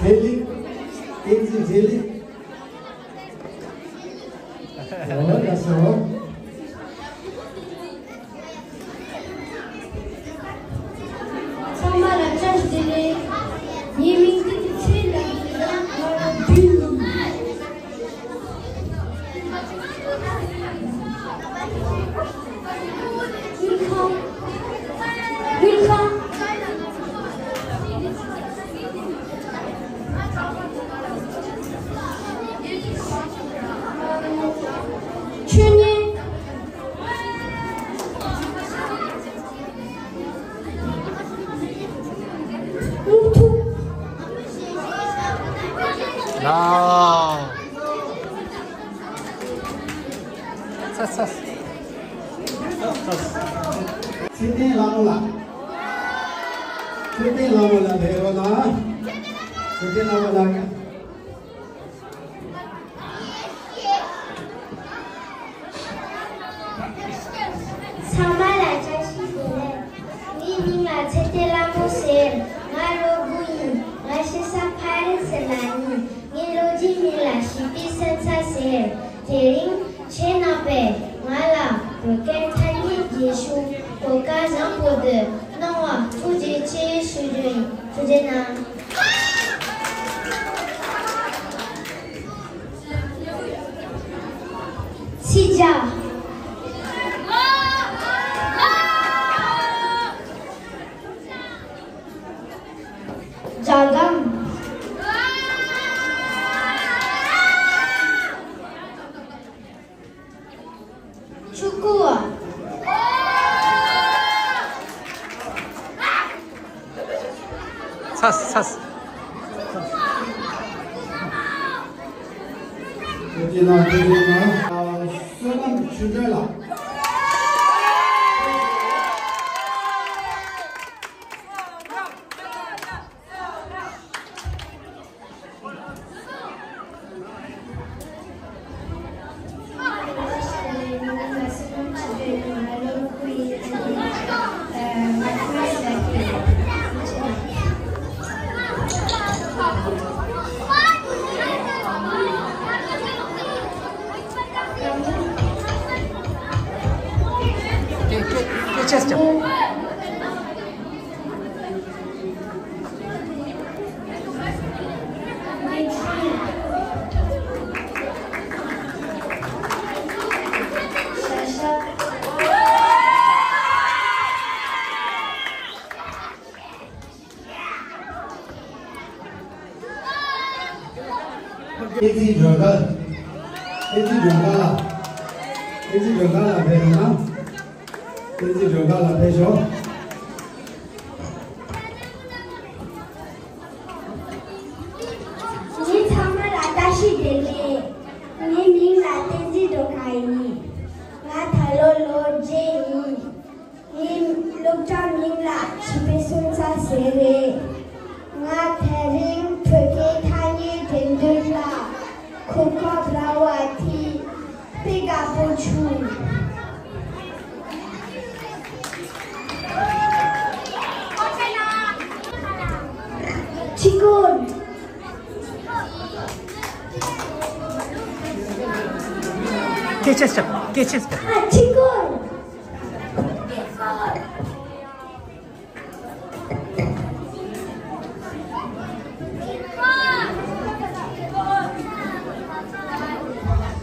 ཐེ་ལི། ཏིན་ཙི་ཐེ་ལི། འོ་ལགས་སོ། ཚང་མ་ལ་བཀྲ་ཤིས་བདེ་ལེགས། ངའི་མིང་ཏི་ཏི་ཚེ་ལགས་ཡིན། ང་ལོ་བདུན་ཡིན། དངུལ་ཁང་། དངུལ་ཁང་། མཆོད་མེ། དངུལ་ཐུག། ལའོ། ཚ་ཚ། ཚེ་བརྟན་ལྷ་མོ་ལགས། ཚེ་བརྟན་ལྷ་མོ་ལགས་ཕེབས་རོགས་གནང་། ཚེ་བརྟན་ལྷ་མོ་ལགས། ཚང་མ་ལ་བཀྲ་ཤིས་བདེ་ལེགས། ངའི་མིང་ལ་ཚེ་བརྟན་ལྷ་མོ་ཟེར། ང་ལོ་དགུ་ཡིན། ང་ཤི་ས་ཕ་རན་སི་ལ་ཡིན། ངའི་ལོ་རྒྱུས་མིང་ལ་བྱིས་པའི་སེམས་ཚ་ཟེར། དེ་རིང་ཁྱེད་རྣམ་པས་ང་ལ་བོད་སྐད་ཐ་སྙད་རྒྱན་ཤོག་གོ་སྐབས་བཟང་པོ་འདི་གནང་བར་ཐུགས་རྗེ་ཆེ་ཞུ་རྒྱུ་ཡིན། ཐུགས་རྗེ་གནང་། ཚིག་བརྒྱ། རྒྱ་སྒམ། ཆུ་ཁུ། ཚ་ཚ། བསོད་ནམས་ཆོས་སྒྲོན་ལགས། སྐད་ཆ་རྐྱབ། བསྟན་འཛིན་སྒྲོལ་དཀར། བསྟན་འཛིན་སྒྲོལ་དཀར་ལགས། བསྟན་འཛིན་སྒྲོལ་དཀར་ལགས་ཕེབས་རོགས་གནང་། བསྟན་འཛིན་སྒྲོལ་དཀར་ལགས་ཕེབས་ཤོག། ངེད་ཚང་མ་ལ་བཀྲ་ཤིས་བདེ་ལེགས། ངའི་མིང་ལ་བསྟན་འཛིན་སྒྲོལ་དཀར་ཡིན། ང་ད་ལོ་ལོ་བརྒྱད་ཡིན། ངའི་སློབ་གྲྭ་མིང་ལ་བྱིས་པའི་སོན་རྩ་ཟེར་རེད། ང་དེ་རིང་བོད་སྐད་ཐ་སྙད་འགྲན་བསྡུར་ལ་གོ་སྐབས་རག་པ་དེ་དཔེ་དགའ་པོ་བྱུང་། ཁྲི་སྐོར། སྐད་ཆ་བཤད། སྐད་ཆ་བཤད། ཨ། ཁྲི་སྐོར།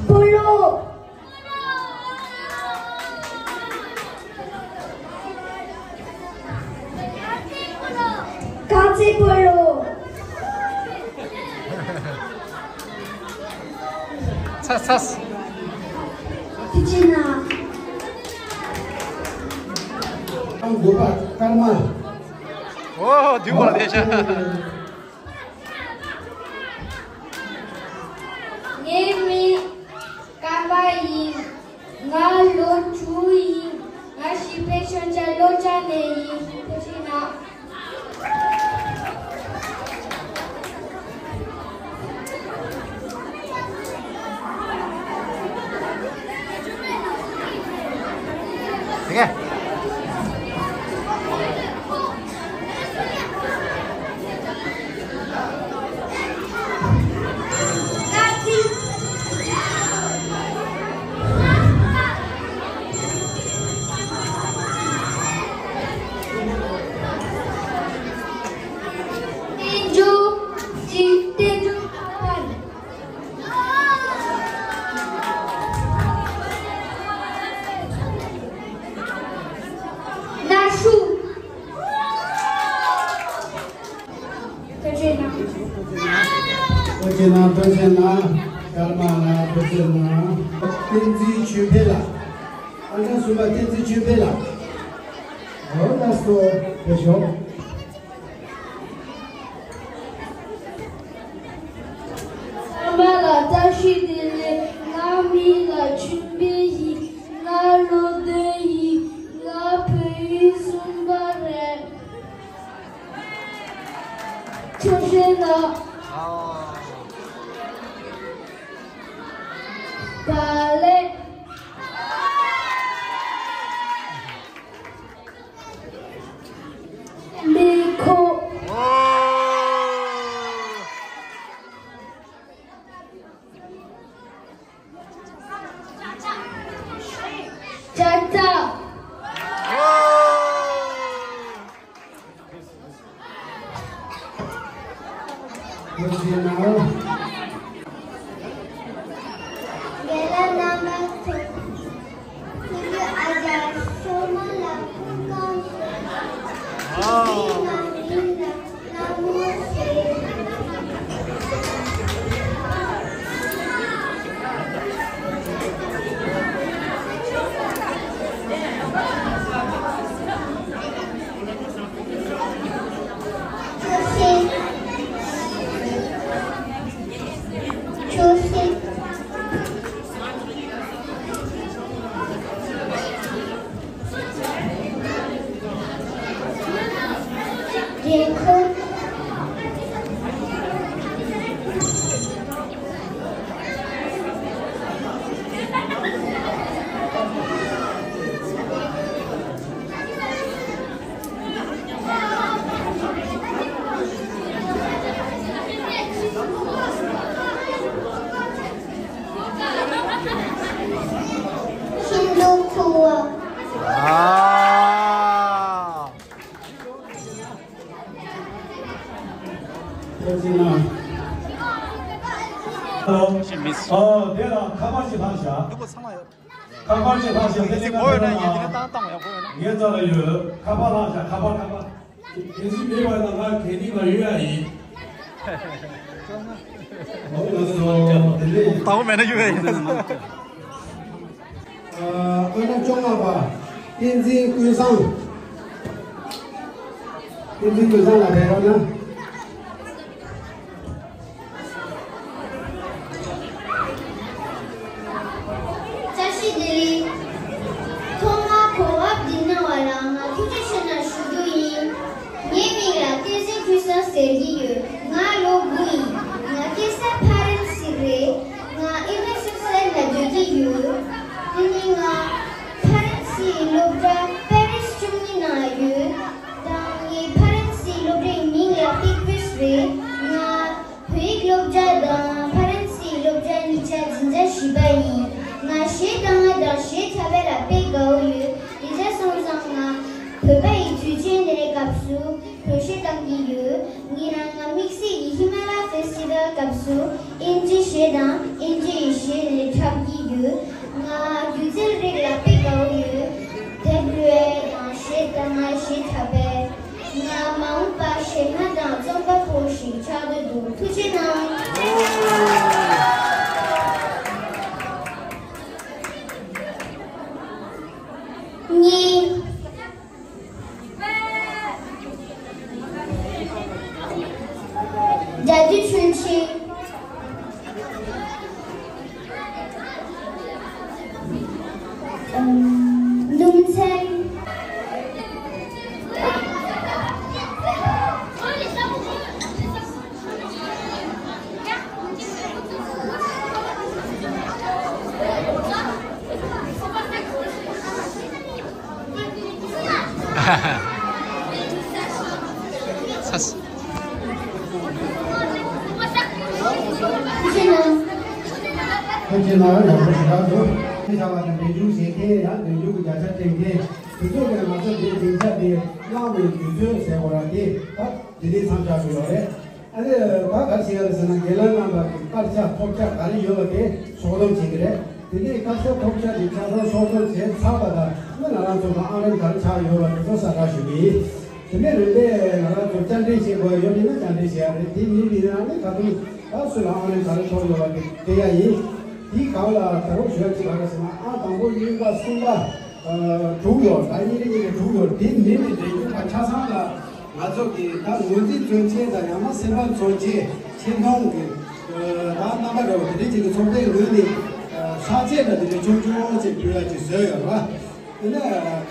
སྤོ་ལོ། རྐང་རྩེད་སྤོ་ལོ། ཚ་ཚ། ཐུགས་རྗེ་གནང་། དགུ་པ་ཀརྨ། ཨོ། འདུག་པ་ལ་བསྡད་ཤག་ངའི་མིང་ཀརྨ་ཡིན། ང་ལོ་དྲུག་ཡིན། ང་གཞིས་དཔལ་ཤོད་ཆ་ལོ་ཅ་ནས་ཡིན། ཐུགས་རྗེ་གནང་། ཐུགས་རྗེ་གནང་། ཐུགས་རྗེ་གནང་། ཐུགས་རྗེ་གནང་། ཀརྨ་ལགས་ཐུགས་རྗེ་གནང་། བསྟན་འཛིན་ཆོས་འཕེལ་ལགས། ཨང་གྲངས་གསུམ་པ་བསྟན་འཛིན་ཆོས་འཕེལ་ལགས། འོ་ལགས་སོ། དེ་ཤོག་ཀརྨ་ལགས་བཀྲ་ཤིས་བདེ་ལེགས། ང་མིང་ལ་ཆོས་འཕེལ་ཡིན། ང་ལོ་བདུན་ཡིན། ང་བོད་ཡིག་གསུམ་པ་རེད། ཐུགས་རྗེ་གནང་། བག་ལེབ། མེ་འཁོར། ལྕགས་ཐག་ཐུགས་རྗེ་གནང་། རྒན་ལགས་རྣམ་པ་ཚོ། ཐུགས་རྗེ་ཨ་ཅག་ཤོ་མ་ལ་སྐུ་ཁམས་བཟང་། ཨ། ཐུགས་རྗེ་ང་མིང་ལ་ལྷ་མོ་ཟེར། ཆོས་སྲིད། ཆོས་སྲིད། འགན་ཁུར། ཤིན་ཏུ་མཁས་པ། ཨ། ཨོ། དེ་ལ་ཁ་པར་ཞིག་ལྷག་བཞག་ཁ་པར་ཅིག་ཕར་བཞག་དེ་ནས་ང་ཕེབས་ན་ངའི་རྩ་ལ་ཡོད། ཁ་པར་ལྷག་བཞག་ཁ་པར། ཁ་པར། གལ་སྲིད་མེད་པ་ན་ང་གད་སྙིགས་ལ་གཡུག་ཡ་ཡིན། ཨོ་ལགས་སོ། དེ་ནས་ལྟ་བ་མེད་ན་གཡུག་ཡ་ཡིན། ཨ། ཨང་གྲངས་བཅོ་ལྔ་པ་བསྟན་འཛིན་ཀུན་བཟང་། བསྟན་འཛིན་ཀུན་བཟང་ལགས་ཕེབས་རོགས་གནང་། བཀྲ་ཤིས་བདེ་ལེགས། ཐོག་མར་གོ་སྐབས་འདི་གནང་བ་ལ་ང་ཐུགས་རྗེ་ཆེ་གནང་ཞུ་རྒྱུ་ཡིན། ངའི་མིང་ལ་བསྟན་འཛིན་ཀུན་བཟང་ཟེར་གྱི་ཡོད། ང་ལོ་དགུ་ཡིན། ང་སྐྱེས་ས་ཕ་རན་སི་རེད། ང་ཨི་མེ་སུ་སན་ལ་སྡོད་ཀྱི་ཡོད། དེ་ནས་ང་ཕ་རན་སིའི་སློབ་གྲྭ་པེ་རིས་བཅུ་གཉིས་ནང་ཡོད། ད་ངའི་ཕ་རན་སིའི་སློབ་གྲྭའི་མིང་ལ་པིག་པིས་རེད། ང་བོད་ཡིག་སློབ་གྲྭ་དང་ཕ་རན་སིའི་སློབ་གྲྭ་གཉིས་ཆ་འཛིན་གྲྭ་བཞི་པ་ཡིན། ང་གཞས་བཏང་བ་དང་གཞས་འཁྲབ་པ་ལ་དཔེ་དགའ་བོ་ཡོད། དེ་འདྲ་སོང་ཙང་ང་བོད་པ་ཡི་དུས་ཆེན་དེ་འདྲའི་སྐབས་སུ་བོད་གཞས་བཏང་གི་ཡོད། ངེད་རང་ང་དམིགས་བསལ་གྱི་ཧི་མ་ལ་ཕེ་སི་ཊི་ཝལ་སྐབས་སུ་ཨིན་ཇི་གཞས་དང་ཨིན་ཇི་ཡི་གཞས་དེ་འདྲ་འཁྲབ་ཀྱི་ཡོད། ང་སྒྱུ་རྩལ་རིགས་ལ་དཔེ་དགའ་བོ་ཡོད། དེབ་ཀློག་པ་དང་གཞས་བཏང་བ། གཞས་འཁྲབ་པ། ང་མ་འོངས་པར་གཞས་མ་དང་རྩོམ་པ་པོ་ཞིག་ཆགས་འདོད་འདུག་ཐུགས་རྗེ་གནང་། གཉིས། རྒྱ་རྒྱུད་ཆོས་ཆེན། ཨམ། ལུང་ཚན། ཚ། ཁྱེད་ཀྱི་ནང་ཡག་པོ་ཞེ་དྲག་འདུག་ཁྱེད་བྱ་བ་དང་འབྲེལ་འཇུག་བྱེད་མཁན་ཡང་འབྲེལ་འཇུག་གི་བརྒྱ་ཆ་སྤྲད་མཁན་དེ་ཚོ་གིས་ང་ཚོ་འདིའི་སྡིངས་ཆ་འདི་བླངས་པའི་དུས་ཚོད་ཟེར་དགོས་ར་དེ་ད་དེ་རིང་མཚམས་བཞག་དགོས་ཡོད་རེད། ཨ་ནི་ད་ག་རེ་བྱེད་ཡ་རེད་ཟེར་ན། རྒན་ལགས་རྣམ་པ་གི་དཀར་ཆག་ཐོབ་ཆག་ག་རེ་ཡོད་པ་དེ་སྲོག་ལམ་བྱེད་ཀྱི་རེད། དེ་ནས་དཀར་ཆག་ཐོབ་ཆག་གི་ཆ་ཚང་སྲོག་ལམ་བྱས་ཚར་བ་དང་། ཨ་ནི་ང་རང་ཚོ་ལ་ཨང་རིམ་ག་རེ་ཆག་ཡོད་པ་དེ་ཚོ་གསལ་བསྒྲགས་ཞུ་གི་ཡིན། དེ་ནས་རིམ་པས་ང་རང་ཚོ་བཅར་འདྲི་བྱེད་དགོས་ཡོད་མིན་ན་བཅར་འདྲི་བྱེད་ཡ་རེད། དེ་མིན་པའི་ནང་ནས་ད་དུང་ད་སུ་ལ་ཨང་རིམ་ག་རེ་ཐོབ་ཡོད་པ་དེ་སྟེར་ཡ་ཡིན། དེའི་སྒང་ལ་ད་རུང་ཞུ་ཡ་གཅིག་ག་རེ་ཟེར་ན། ཨང་དང་པོ་གཉིས་པ་གསུམ་པ་དྲུག་ཡོད། ད་གཉིས་རེ་གཉིས་རེ་དྲུག་ཡོད། དེ་མིན་པའི་འབྲེལ་མཐུད་པ་ཆ་ཚང་ལ། ང་ཚོ་གི་ད་ངོས་འཛིན་མཚོན་ཆེད་དང་། ཡང་ན་སེམས་པ་མཚོན་ཆེད། ཆེ་མཐོང་གི་ད་རྣམ་པ་འདྲ་བོ་དེ་འདྲ་ཅིག་གི་ཚོགས་པའི་ངོས་ནས་ཤག་ཆས་ལ་དེ་འདྲ་ཆུང་ཆུང་ཅིག་ཕུལ་ཡ་ཅིག་བཟོས་ཡོད་རེད་བ། དེ་ནས་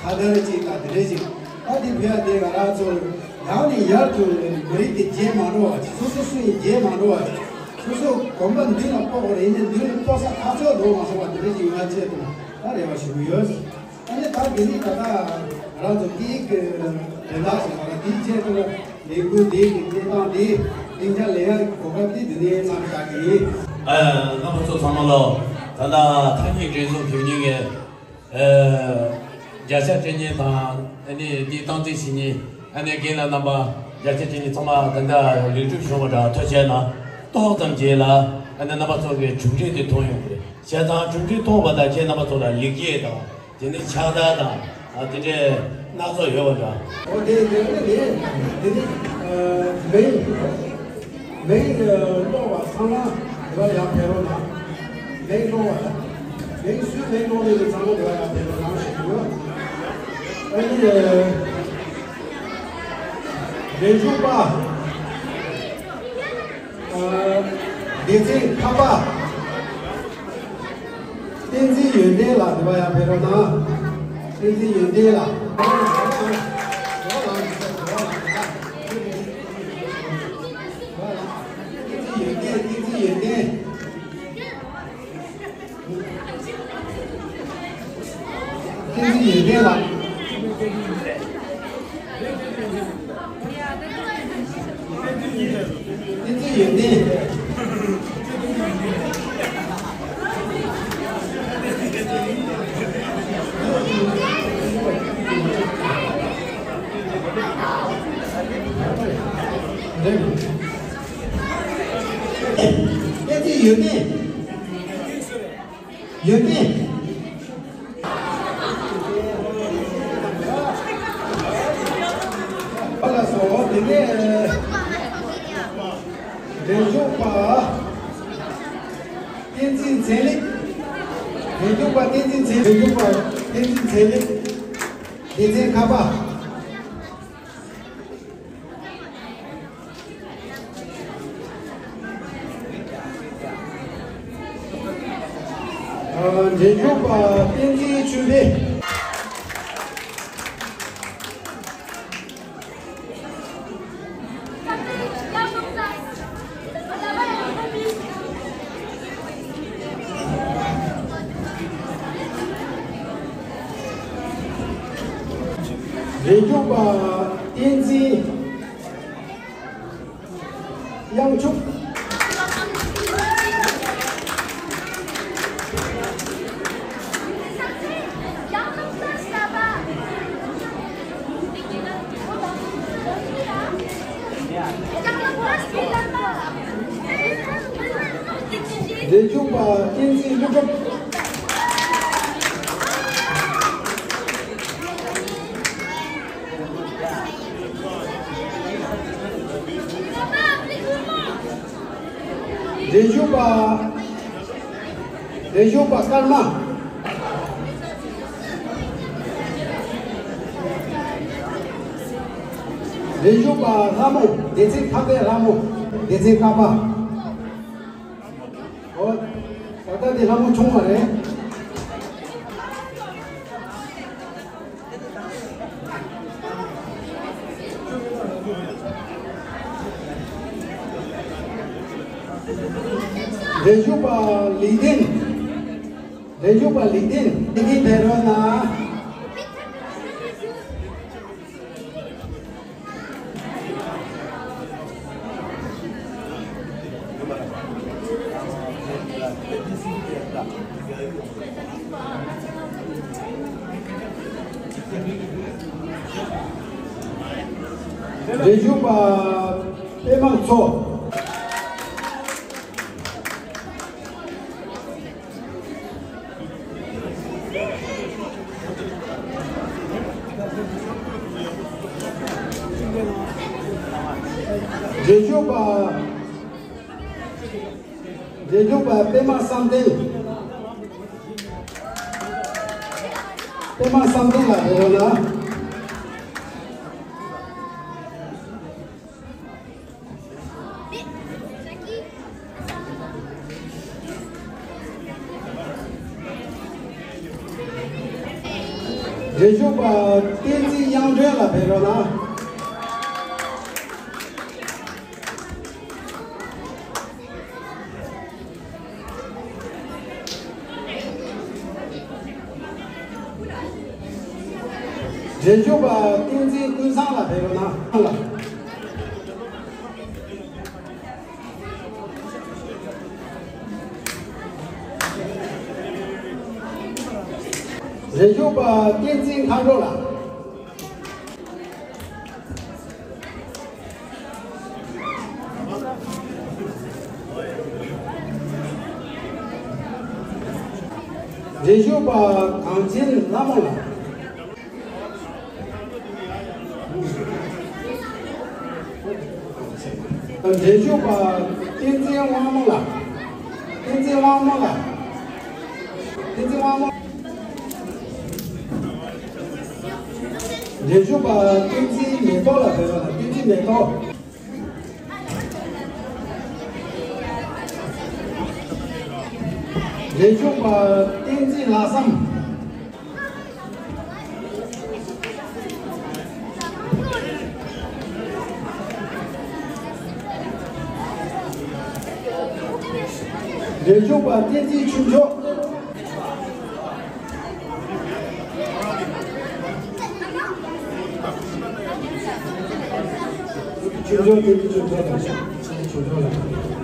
ཁ་དར་ཅིག་དང་དེ་འདྲ་ཅིག་ད་དེ་ཕུལ་ཡ་དེ་ང་རང་ཚོ་ཡང་ནས་ཡར་དུ་མི་རིགས་དེ་རྗེས་མ་འགྲོ་བ་ཅིག་སོ་སོ་སུ་ཡིན་རྗེས་མ་འགྲོ་བ་ཅིག་སོ་སོ་གོམ་པ་མདུན་ལ་སྤོ་དགོས་རེད། ཡིན་ནའི་མདུན་ལ་སྤོ་ས་ཁ་ཕྱོགས་འགྲོ་མ་སོང་བ་དེ་འདྲ་ཅིག་ཡོང་ཡ་ཆེད་དུ་ད་རེ་བ་ཞུ་གི་ཡོད། ཨ་ནི་ད་དེ་ནི་ད་ལྟ་ང་རང་ཚོ་སྐད་ཡིག་གི་དོན་དག་ཞིག་ཡོད་ལ། དེའི་ཆེད་དུ་ལས་འགུལ་འདི་གི་སྐད་གདངས་འདི་སྡིངས་ཆ་ལེན་ཡག་གི་གོ་སྐབས་འདི་འདི་ནས་མཚམས་བཞག་གི་ཡིན། ཨ། རྣམ་པ་ཚོ་ཚང་མ་ལ་ད་ལྟ་ཐག་ཉེ་འགྲན་ཚོགས་ཕེབས་མཁན་གྱི་ཨ་བརྒྱ་ཆ་སྤྲད་མཁན་དང་། ཨ་ནི་འདི་སྟངས་འཛིན་བྱེད་མཁན། ཨ་ནི་རྒན་ལགས་རྣམ་པ་བརྒྱ་ཆ་སྤྲད་མཁན་ཚང་མ་ད་ལྟ་ལེགས་གྲུབ་བྱུང་བ་འདྲ་ཐག་བཅད་ན། ཏོག་ཙམ་རྗེས་ལ་ཨ་ནི་རྣམ་པ་ཚོ་གི་གྲུབ་འབྲས་དེ་མཐོང་ཡོང་གི་རེད། བྱས་ཙང་གྲུབ་འབྲས་མཐོང་བ་དང་ཁྱེད་རྣམ་པ་ཚོ་ལ་ལེགས་སྐྱེས་དང་། དེ་ནས་ཕྱག་རྟགས་དང་། ཨ། དེ་འདྲའི་སྣ་ཚོགས་ཡོད་པ་འདྲ། འོ་དེ་དེ་ནས་དེ་དེ་ནས་ཨ་མིང་མིང་ཀློག་པ་ཚང་མ་དེ་བ་ཡར་ཕེབས་རོགས་གནང་། མིང་ཀློག་པ་དང་། མིང་སུའི་མིང་ཀློག་ནས་ཚང་མ་དེ་བ་ཡར་ཕེབས་རོགས་གནང་ཞུ་གི་ཡོད། ཨ་ནི་རྗེས་འཇུག་པ། ཨ། སྡེ་ཚན་ཁ་པ། བསྟན་འཛིན་ཡོན་ཏན་ལགས། འདི་པ་ཡར་ཕེབས་རོགས་གནང་། བསྟན་འཛིན་ཡོན་ཏན་ལགས། བསྟན་འཛིན་ཡོན་ཏན། བསྟན་འཛིན་ཡོན་ཏན། བསྟན་འཛིན་ཡོན་ཏན་ལགས། བསྟན་འཛིན་ཡོན་ཏན། བསྟན་འཛིན་ཡོན་ཏན། ཡོན་ཏན། ཨ་ལགས་སོ། དེ་ནས་རྗེས་འཇུག་པ་བསྟན་འཛིན་ཚེ་རིང་། རྗེས་འཇུག་པ་བསྟན་འཛིན་ཚེ། རྗེས་འཇུག་པ་བསྟན་འཛིན་ཚེ་རིང་། སྡེ་ཚན་ཁ་པ། ཨ། རྗེས་འཇུག་པ་བསྟན་འཛིན་ཆོས་འཕེལ། རྗེས་འཇུག་པ་བསྟན་འཛིན་དབྱངས་ཕྱུག། རྗེས་འཇུག་པ་བསྟན་འཛིན་ཀླུ་སྒྲུབ། རྗེས་འཇུག་པ། རྗེས་འཇུག་པ་ཀརྨ། རྗེས་འཇུག་པ་ལྷ་མོ། སྡེ་ཚན་ཁ་པའི་ལྷ་མོ། སྡེ་ཚན་ཀ་པ། ཨོ། ད་ལྟ་དེ་ལྷ་མོ་ཆུང་བ་རེད། རེ་ཞུ་པ་ལི་ཏིན། རེ་ཞུ་པ་ལི་ཏིན། ལི་ཏིན་ཕེབས་རོགས་གནང་། རེ་ཞུ་པ་པད་མ་མཚོ། རྗེས་འཇུག་པ། རྗེས་འཇུག་པ་པད་མ་བསམ་གཏན། པད་མ་བསམ་གཏན་ལགས་ཕེབས་རོགས་གནང་། རྗེས་འཇུག་པ་བསྟན་འཛིན་དབྱངས་སྒྲོན་ལགས་ཕེབས་རོགས་གནང་། རྗེས་འཇུག་པ་བསྟན་འཛིན་ཀུན་བཟང་ལགས་ཕེབས་རོགས་གནང་། རྗེས་འཇུག་པ་བསྟན་འཛིན་མཁའ་འགྲོ་ལགས། རྗེས་འཇུག་པ་གངས་ཅན་ལྷ་མོ་ལགས། རྗེས་འཇུག་པ་བསྟན་འཛིན་དབང་མོ་ལགས། བསྟན་འཛིན་དབང་མོ་ལགས། བསྟན་འཛིན་དབང་མོ། རྗེས་འཇུག་པ་བསྟན་འཛིན་མེ་ཏོག་ལགས་ཕེབས་རོགས་གནང་། བསྟན་འཛིན་མེ་ཏོག། རྗེས་འཇུག་པ་བསྟན་འཛིན་ལྷག་བསམ། རྗེས་འཇུག་པ་བསྟན་འཛིན་ཆོས་མཆོག། ཆོས་མཆོག་བསྟན་འཛིན་ཆོས་མཆོག་ལགས། ཆོས་མཆོག་ལགས།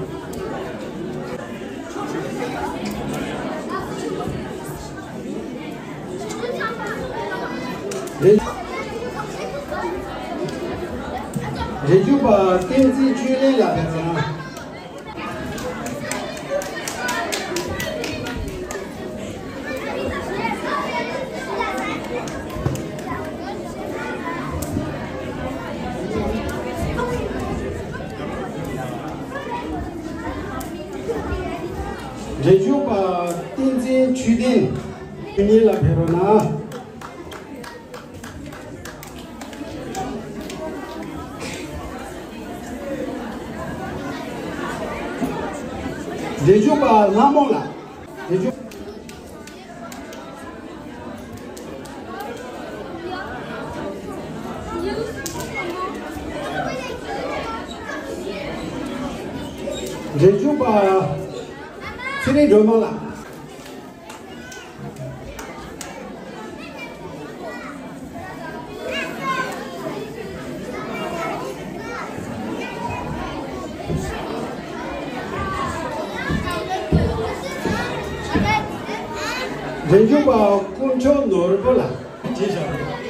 རྗེས་འཇུག་པ་བསྟན་འཛིན་ཆོས་གླིང་ལགས་ཕེབས་རོགས་གནང་། རྗེས་འཇུག་པ་བསྟན་འཛིན་ཆོས་ལྡན། ཆོས་ཉིད་ལགས་ཕེབས་རོགས་གནང་། རྗེས་འཇུག་པ་ལྷ་མོ་ལགས། རྗེས་འཇུག་རྗེས་འཇུག་པ་ཚེ་རིང་སྒྲོལ་མ་ལགས། རྗེས་འཇུག་པ་དཀོན་མཆོག་ནོར་བུ་ལགས། རྗེས་བཞག་རེད།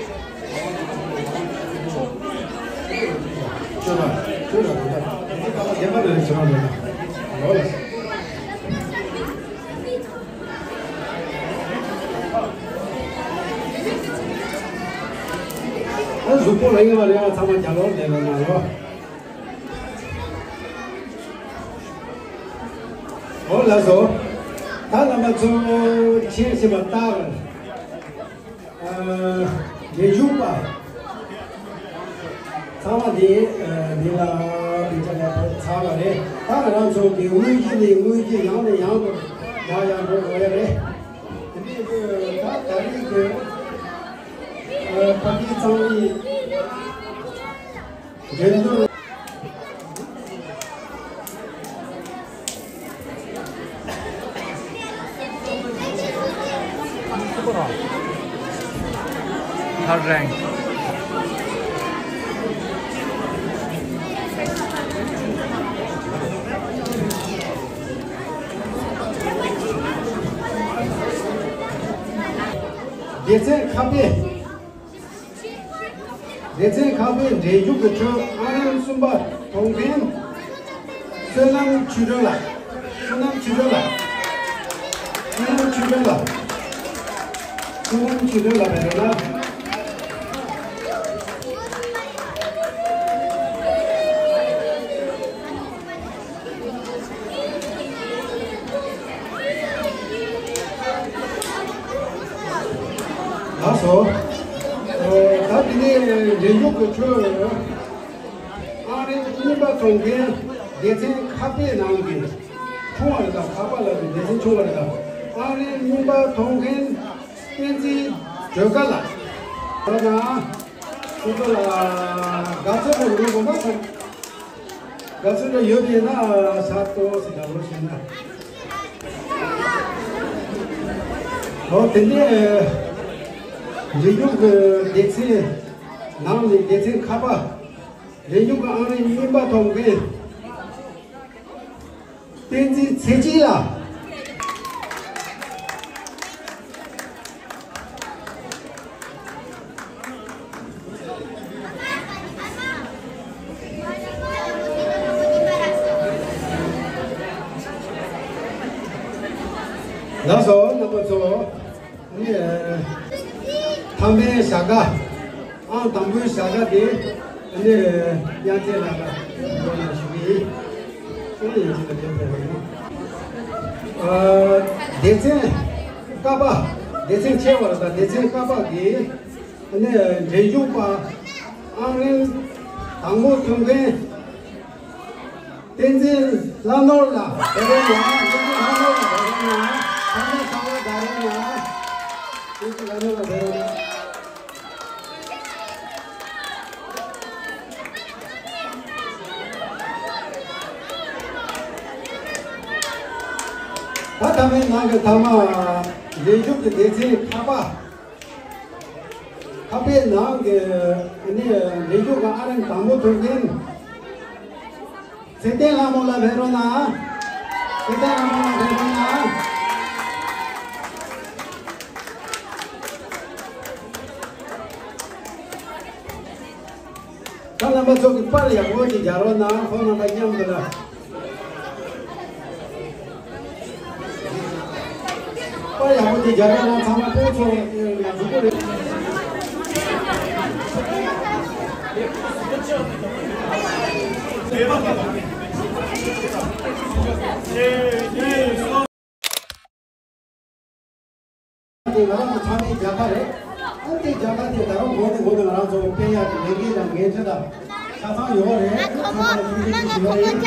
ཁྱོད་ལ་ཁྱོད་ལ་རེད་ད། རྒན་པ་རེད། ཁྱོད་རང་རེད་ད། ལོ་ལ། ཨ་གཟུགས་པོ་རིང་བ་རིང་བ་ཚང་མ་རྒྱབ་ལོགས་ལེན་རོགས་གནང་རོགས། ཨོ་ལགས་སོ། ད་རྣམ་པ་ཚོ་མཆན་ཞིག་མ་བཏགས། ཨ། རྗེས་འཇུག་པ། ཚང་མ་དེ་འདི་ལ་དེ་ཚོ་ལ་ཕེབས་ཚར་བ་རེད། ད་ང་རང་ཚོ་གི་དངོས་གཞི་ནས་དངོས་གཞི་ཡང་ནས་ཡང་དུ་ཡང་ཡང་འགྲོ་དགོས་ཡ་རེད། དེ་འདྲའི་གི་ད་ད་རེས་ཀྱི་ཕ་གི་ཚང་མའི་འགྲན་བསྡུར། Third rank. སྡེ་ཚན་ཁ་པའི། སྡེ་ཚན་ཁག་པའི་འགྲན་ཞུགས་ཀྱི་ཁྲོད་ཨང་རིམ་གསུམ་པ་ཐོབ་མཁན་བསོད་ནམས་ཆོས་སྒྲོན་ལགས། བསོད་ནམས་ཆོས་སྒྲོན་ལགས། བསོད་ནམས་ཆོས་སྒྲོན་ལགས། བསོད་ནམས་ཆོས་སྒྲོན་ལགས་ཕེབས་རོགས་གནང་། ལགས་སོ། ད་དེ་ནས་འགྲན་ཞུགས་ཀྱི་ཁྲོད་ཨང་རིམ་གཉིས་པ་ཐོབ་མཁན་སྡེ་ཚན་ཁག་པའི་ནང་གི་ཆུང་བ་རེད་ད། ཁག་པ་ལབ་དུས་སྡེ་ཚན་ཆུང་བ་རེད་ད། ཨང་རིམ་གཉིས་པ་ཐོབ་མཁན་བསྟན་འཛིན་སྒྲོལ་དཀར་ལགས། ཁོ་ཚོ་ལ་དགའ་ཚོར་དང་ཉིན་གོང་མ་ཚང་། དགའ་བསུ་འདྲ་ཡོད་པས་ན་ཤ་ཏོག་ཙམ་རྒྱབ་རོགས་བྱས་ན། ཨོ་དེ་ནས་འགྲན་ཞུགས་ཀྱི་སྡེ་ཚན་ནང་ནས་སྡེ་ཚན་ཁག་པ་འགྲན་ཞུགས་ཀྱི་ཨང་རིམ་གཉིས་པ་ཐོབ་མཁན་བསྟན་འཛིན་ཚེ་སྐྱིད་ལགས། ལགས་སོ་རྣམ་པ་ཚོ། ཨ་ནི་མཐའ་མའི་བྱ་དགའ། ཨང་དང་པོའི་བྱ་དགའ་དེ་ཨ་ནི་དབྱངས་ཅན་ལགས་ལ་འགྲོ་ན་ཞུ་གི་ཡིན། ཨ་ནི་ཡིན་གཅིག་ལ་དེ་ཕེབས་པ་ཡིན། ཨ་སྡེ་ཚན་ཀ་པ། སྡེ་ཚན་ཆེ་བ་ལ་དང་སྡེ་ཚན་ཀ་པ་གི་ཨ་ནི་འགྲན་ཞུགས་པ་ཨང་རིམ་དང་པོ་ཐོབ་མཁན། བསྟན་འཛིན་ལྷ་ནོར་ལགས་ཕེབས་རོགས་གནང་། བསྟན་འཛིན་ལྷ་ནོར་ལགས་ཕེབས་རོགས་གནང་། ཚང་མས་ཚང་མས་ཕེབས་རོགས་གནང་། བསྟན་འཛིན་ལྷ་ནོར་ལགས་ཕེབས་རོགས་གནང་། ད་མཐའ་མའི་ནང་གི་མཐའ་མ་འགྲན་ཞུགས་ཀྱི་སྡེ་ཚན་ཁག་པ། ཁག་པའི་ནང་གི་ནི་འགྲན་ཞུགས་ཀྱི་ཨང་རིམ་དང་པོ་ཐོབ་མཁན་ཚེ་བརྟན་ལྷ་མོ་ལགས་ཕེབས་རོགས་གནང་། ཚེ་བརྟན་ལྷ་མོ་ལགས་ཕེབས་རོགས་གནང་། ད་རྣམ་པ་ཚོ་གི་པར་ཡག་པོ་ཅིག་རྒྱག་རོགས་གནང་། ཁོང་རྣམ་པ་མཉམ་དུ་ལ། པར་ཡག་པོ་དེ་རྒྱ་གར་ནང་ཚང་མ་སྤོ་ཚོ་ཡག་པོ་རེད། དེ་ང་རང་ཚོ་ཚང་མའི་རྒྱལ་ཁ་རེད། ཨ་ནི་དེ་རྒྱལ་ཁ་དེ་ད་རུང་འགོ་ནས་འགོ་ནས་ང་རང་ཚོ་སྤེལ་ཡག་གི་ལས་འགན་དང་འགན་འཁྲི་དང་ཆ་ཚང་ཡོད་རེད། ཚང་མ་ལ་ཐུགས་རྗེ་ཆེ་ཞུ་ཡ་ཡིན།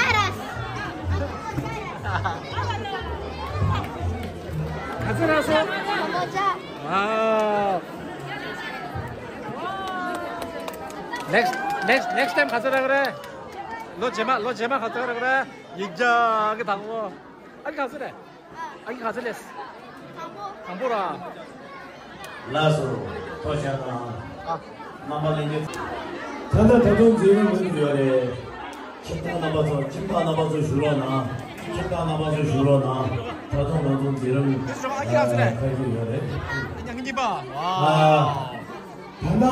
ག་ཚོད་རག་སོང་། Wow. Next, next, next time ག་ཚོད་རག་རེད། ལོ་རྗེས་མ་ལོ་རྗེས་མ་ག་ཚོད་རག་རེད། ཡིག་ཆ་གི་དང་པོ། ཨ་ག་ཚོད་རེད། ཨ་ག་ཚོད་རེད། དང་པོ་ར། ལགས་སོ། ཐུགས་རྗེ་གནང་། ཨ། རྣམ་པ་ལྷན་རྒྱས། ད་ལྟ་ད་དུང་འཛིན་རིམ་མུ་མཐུད་ཡོད་རེད། ཁྱིམ་བདག་རྣམ་པ་ཚོ་ཁྱིམ་བདག་རྣམ་པ་ཚོ་བཞུགས་རོགས་གནང་། ཁྱིམ་བདག་རྣམ་པ་ཚོ་བཞུགས་རོགས་གནང་། ད་དུང་ང་ཚོ་འཛིན་རིམ་ཨ་ཁ་ཤས་ཡོད་རེད། ཨ། ད་ལྟ།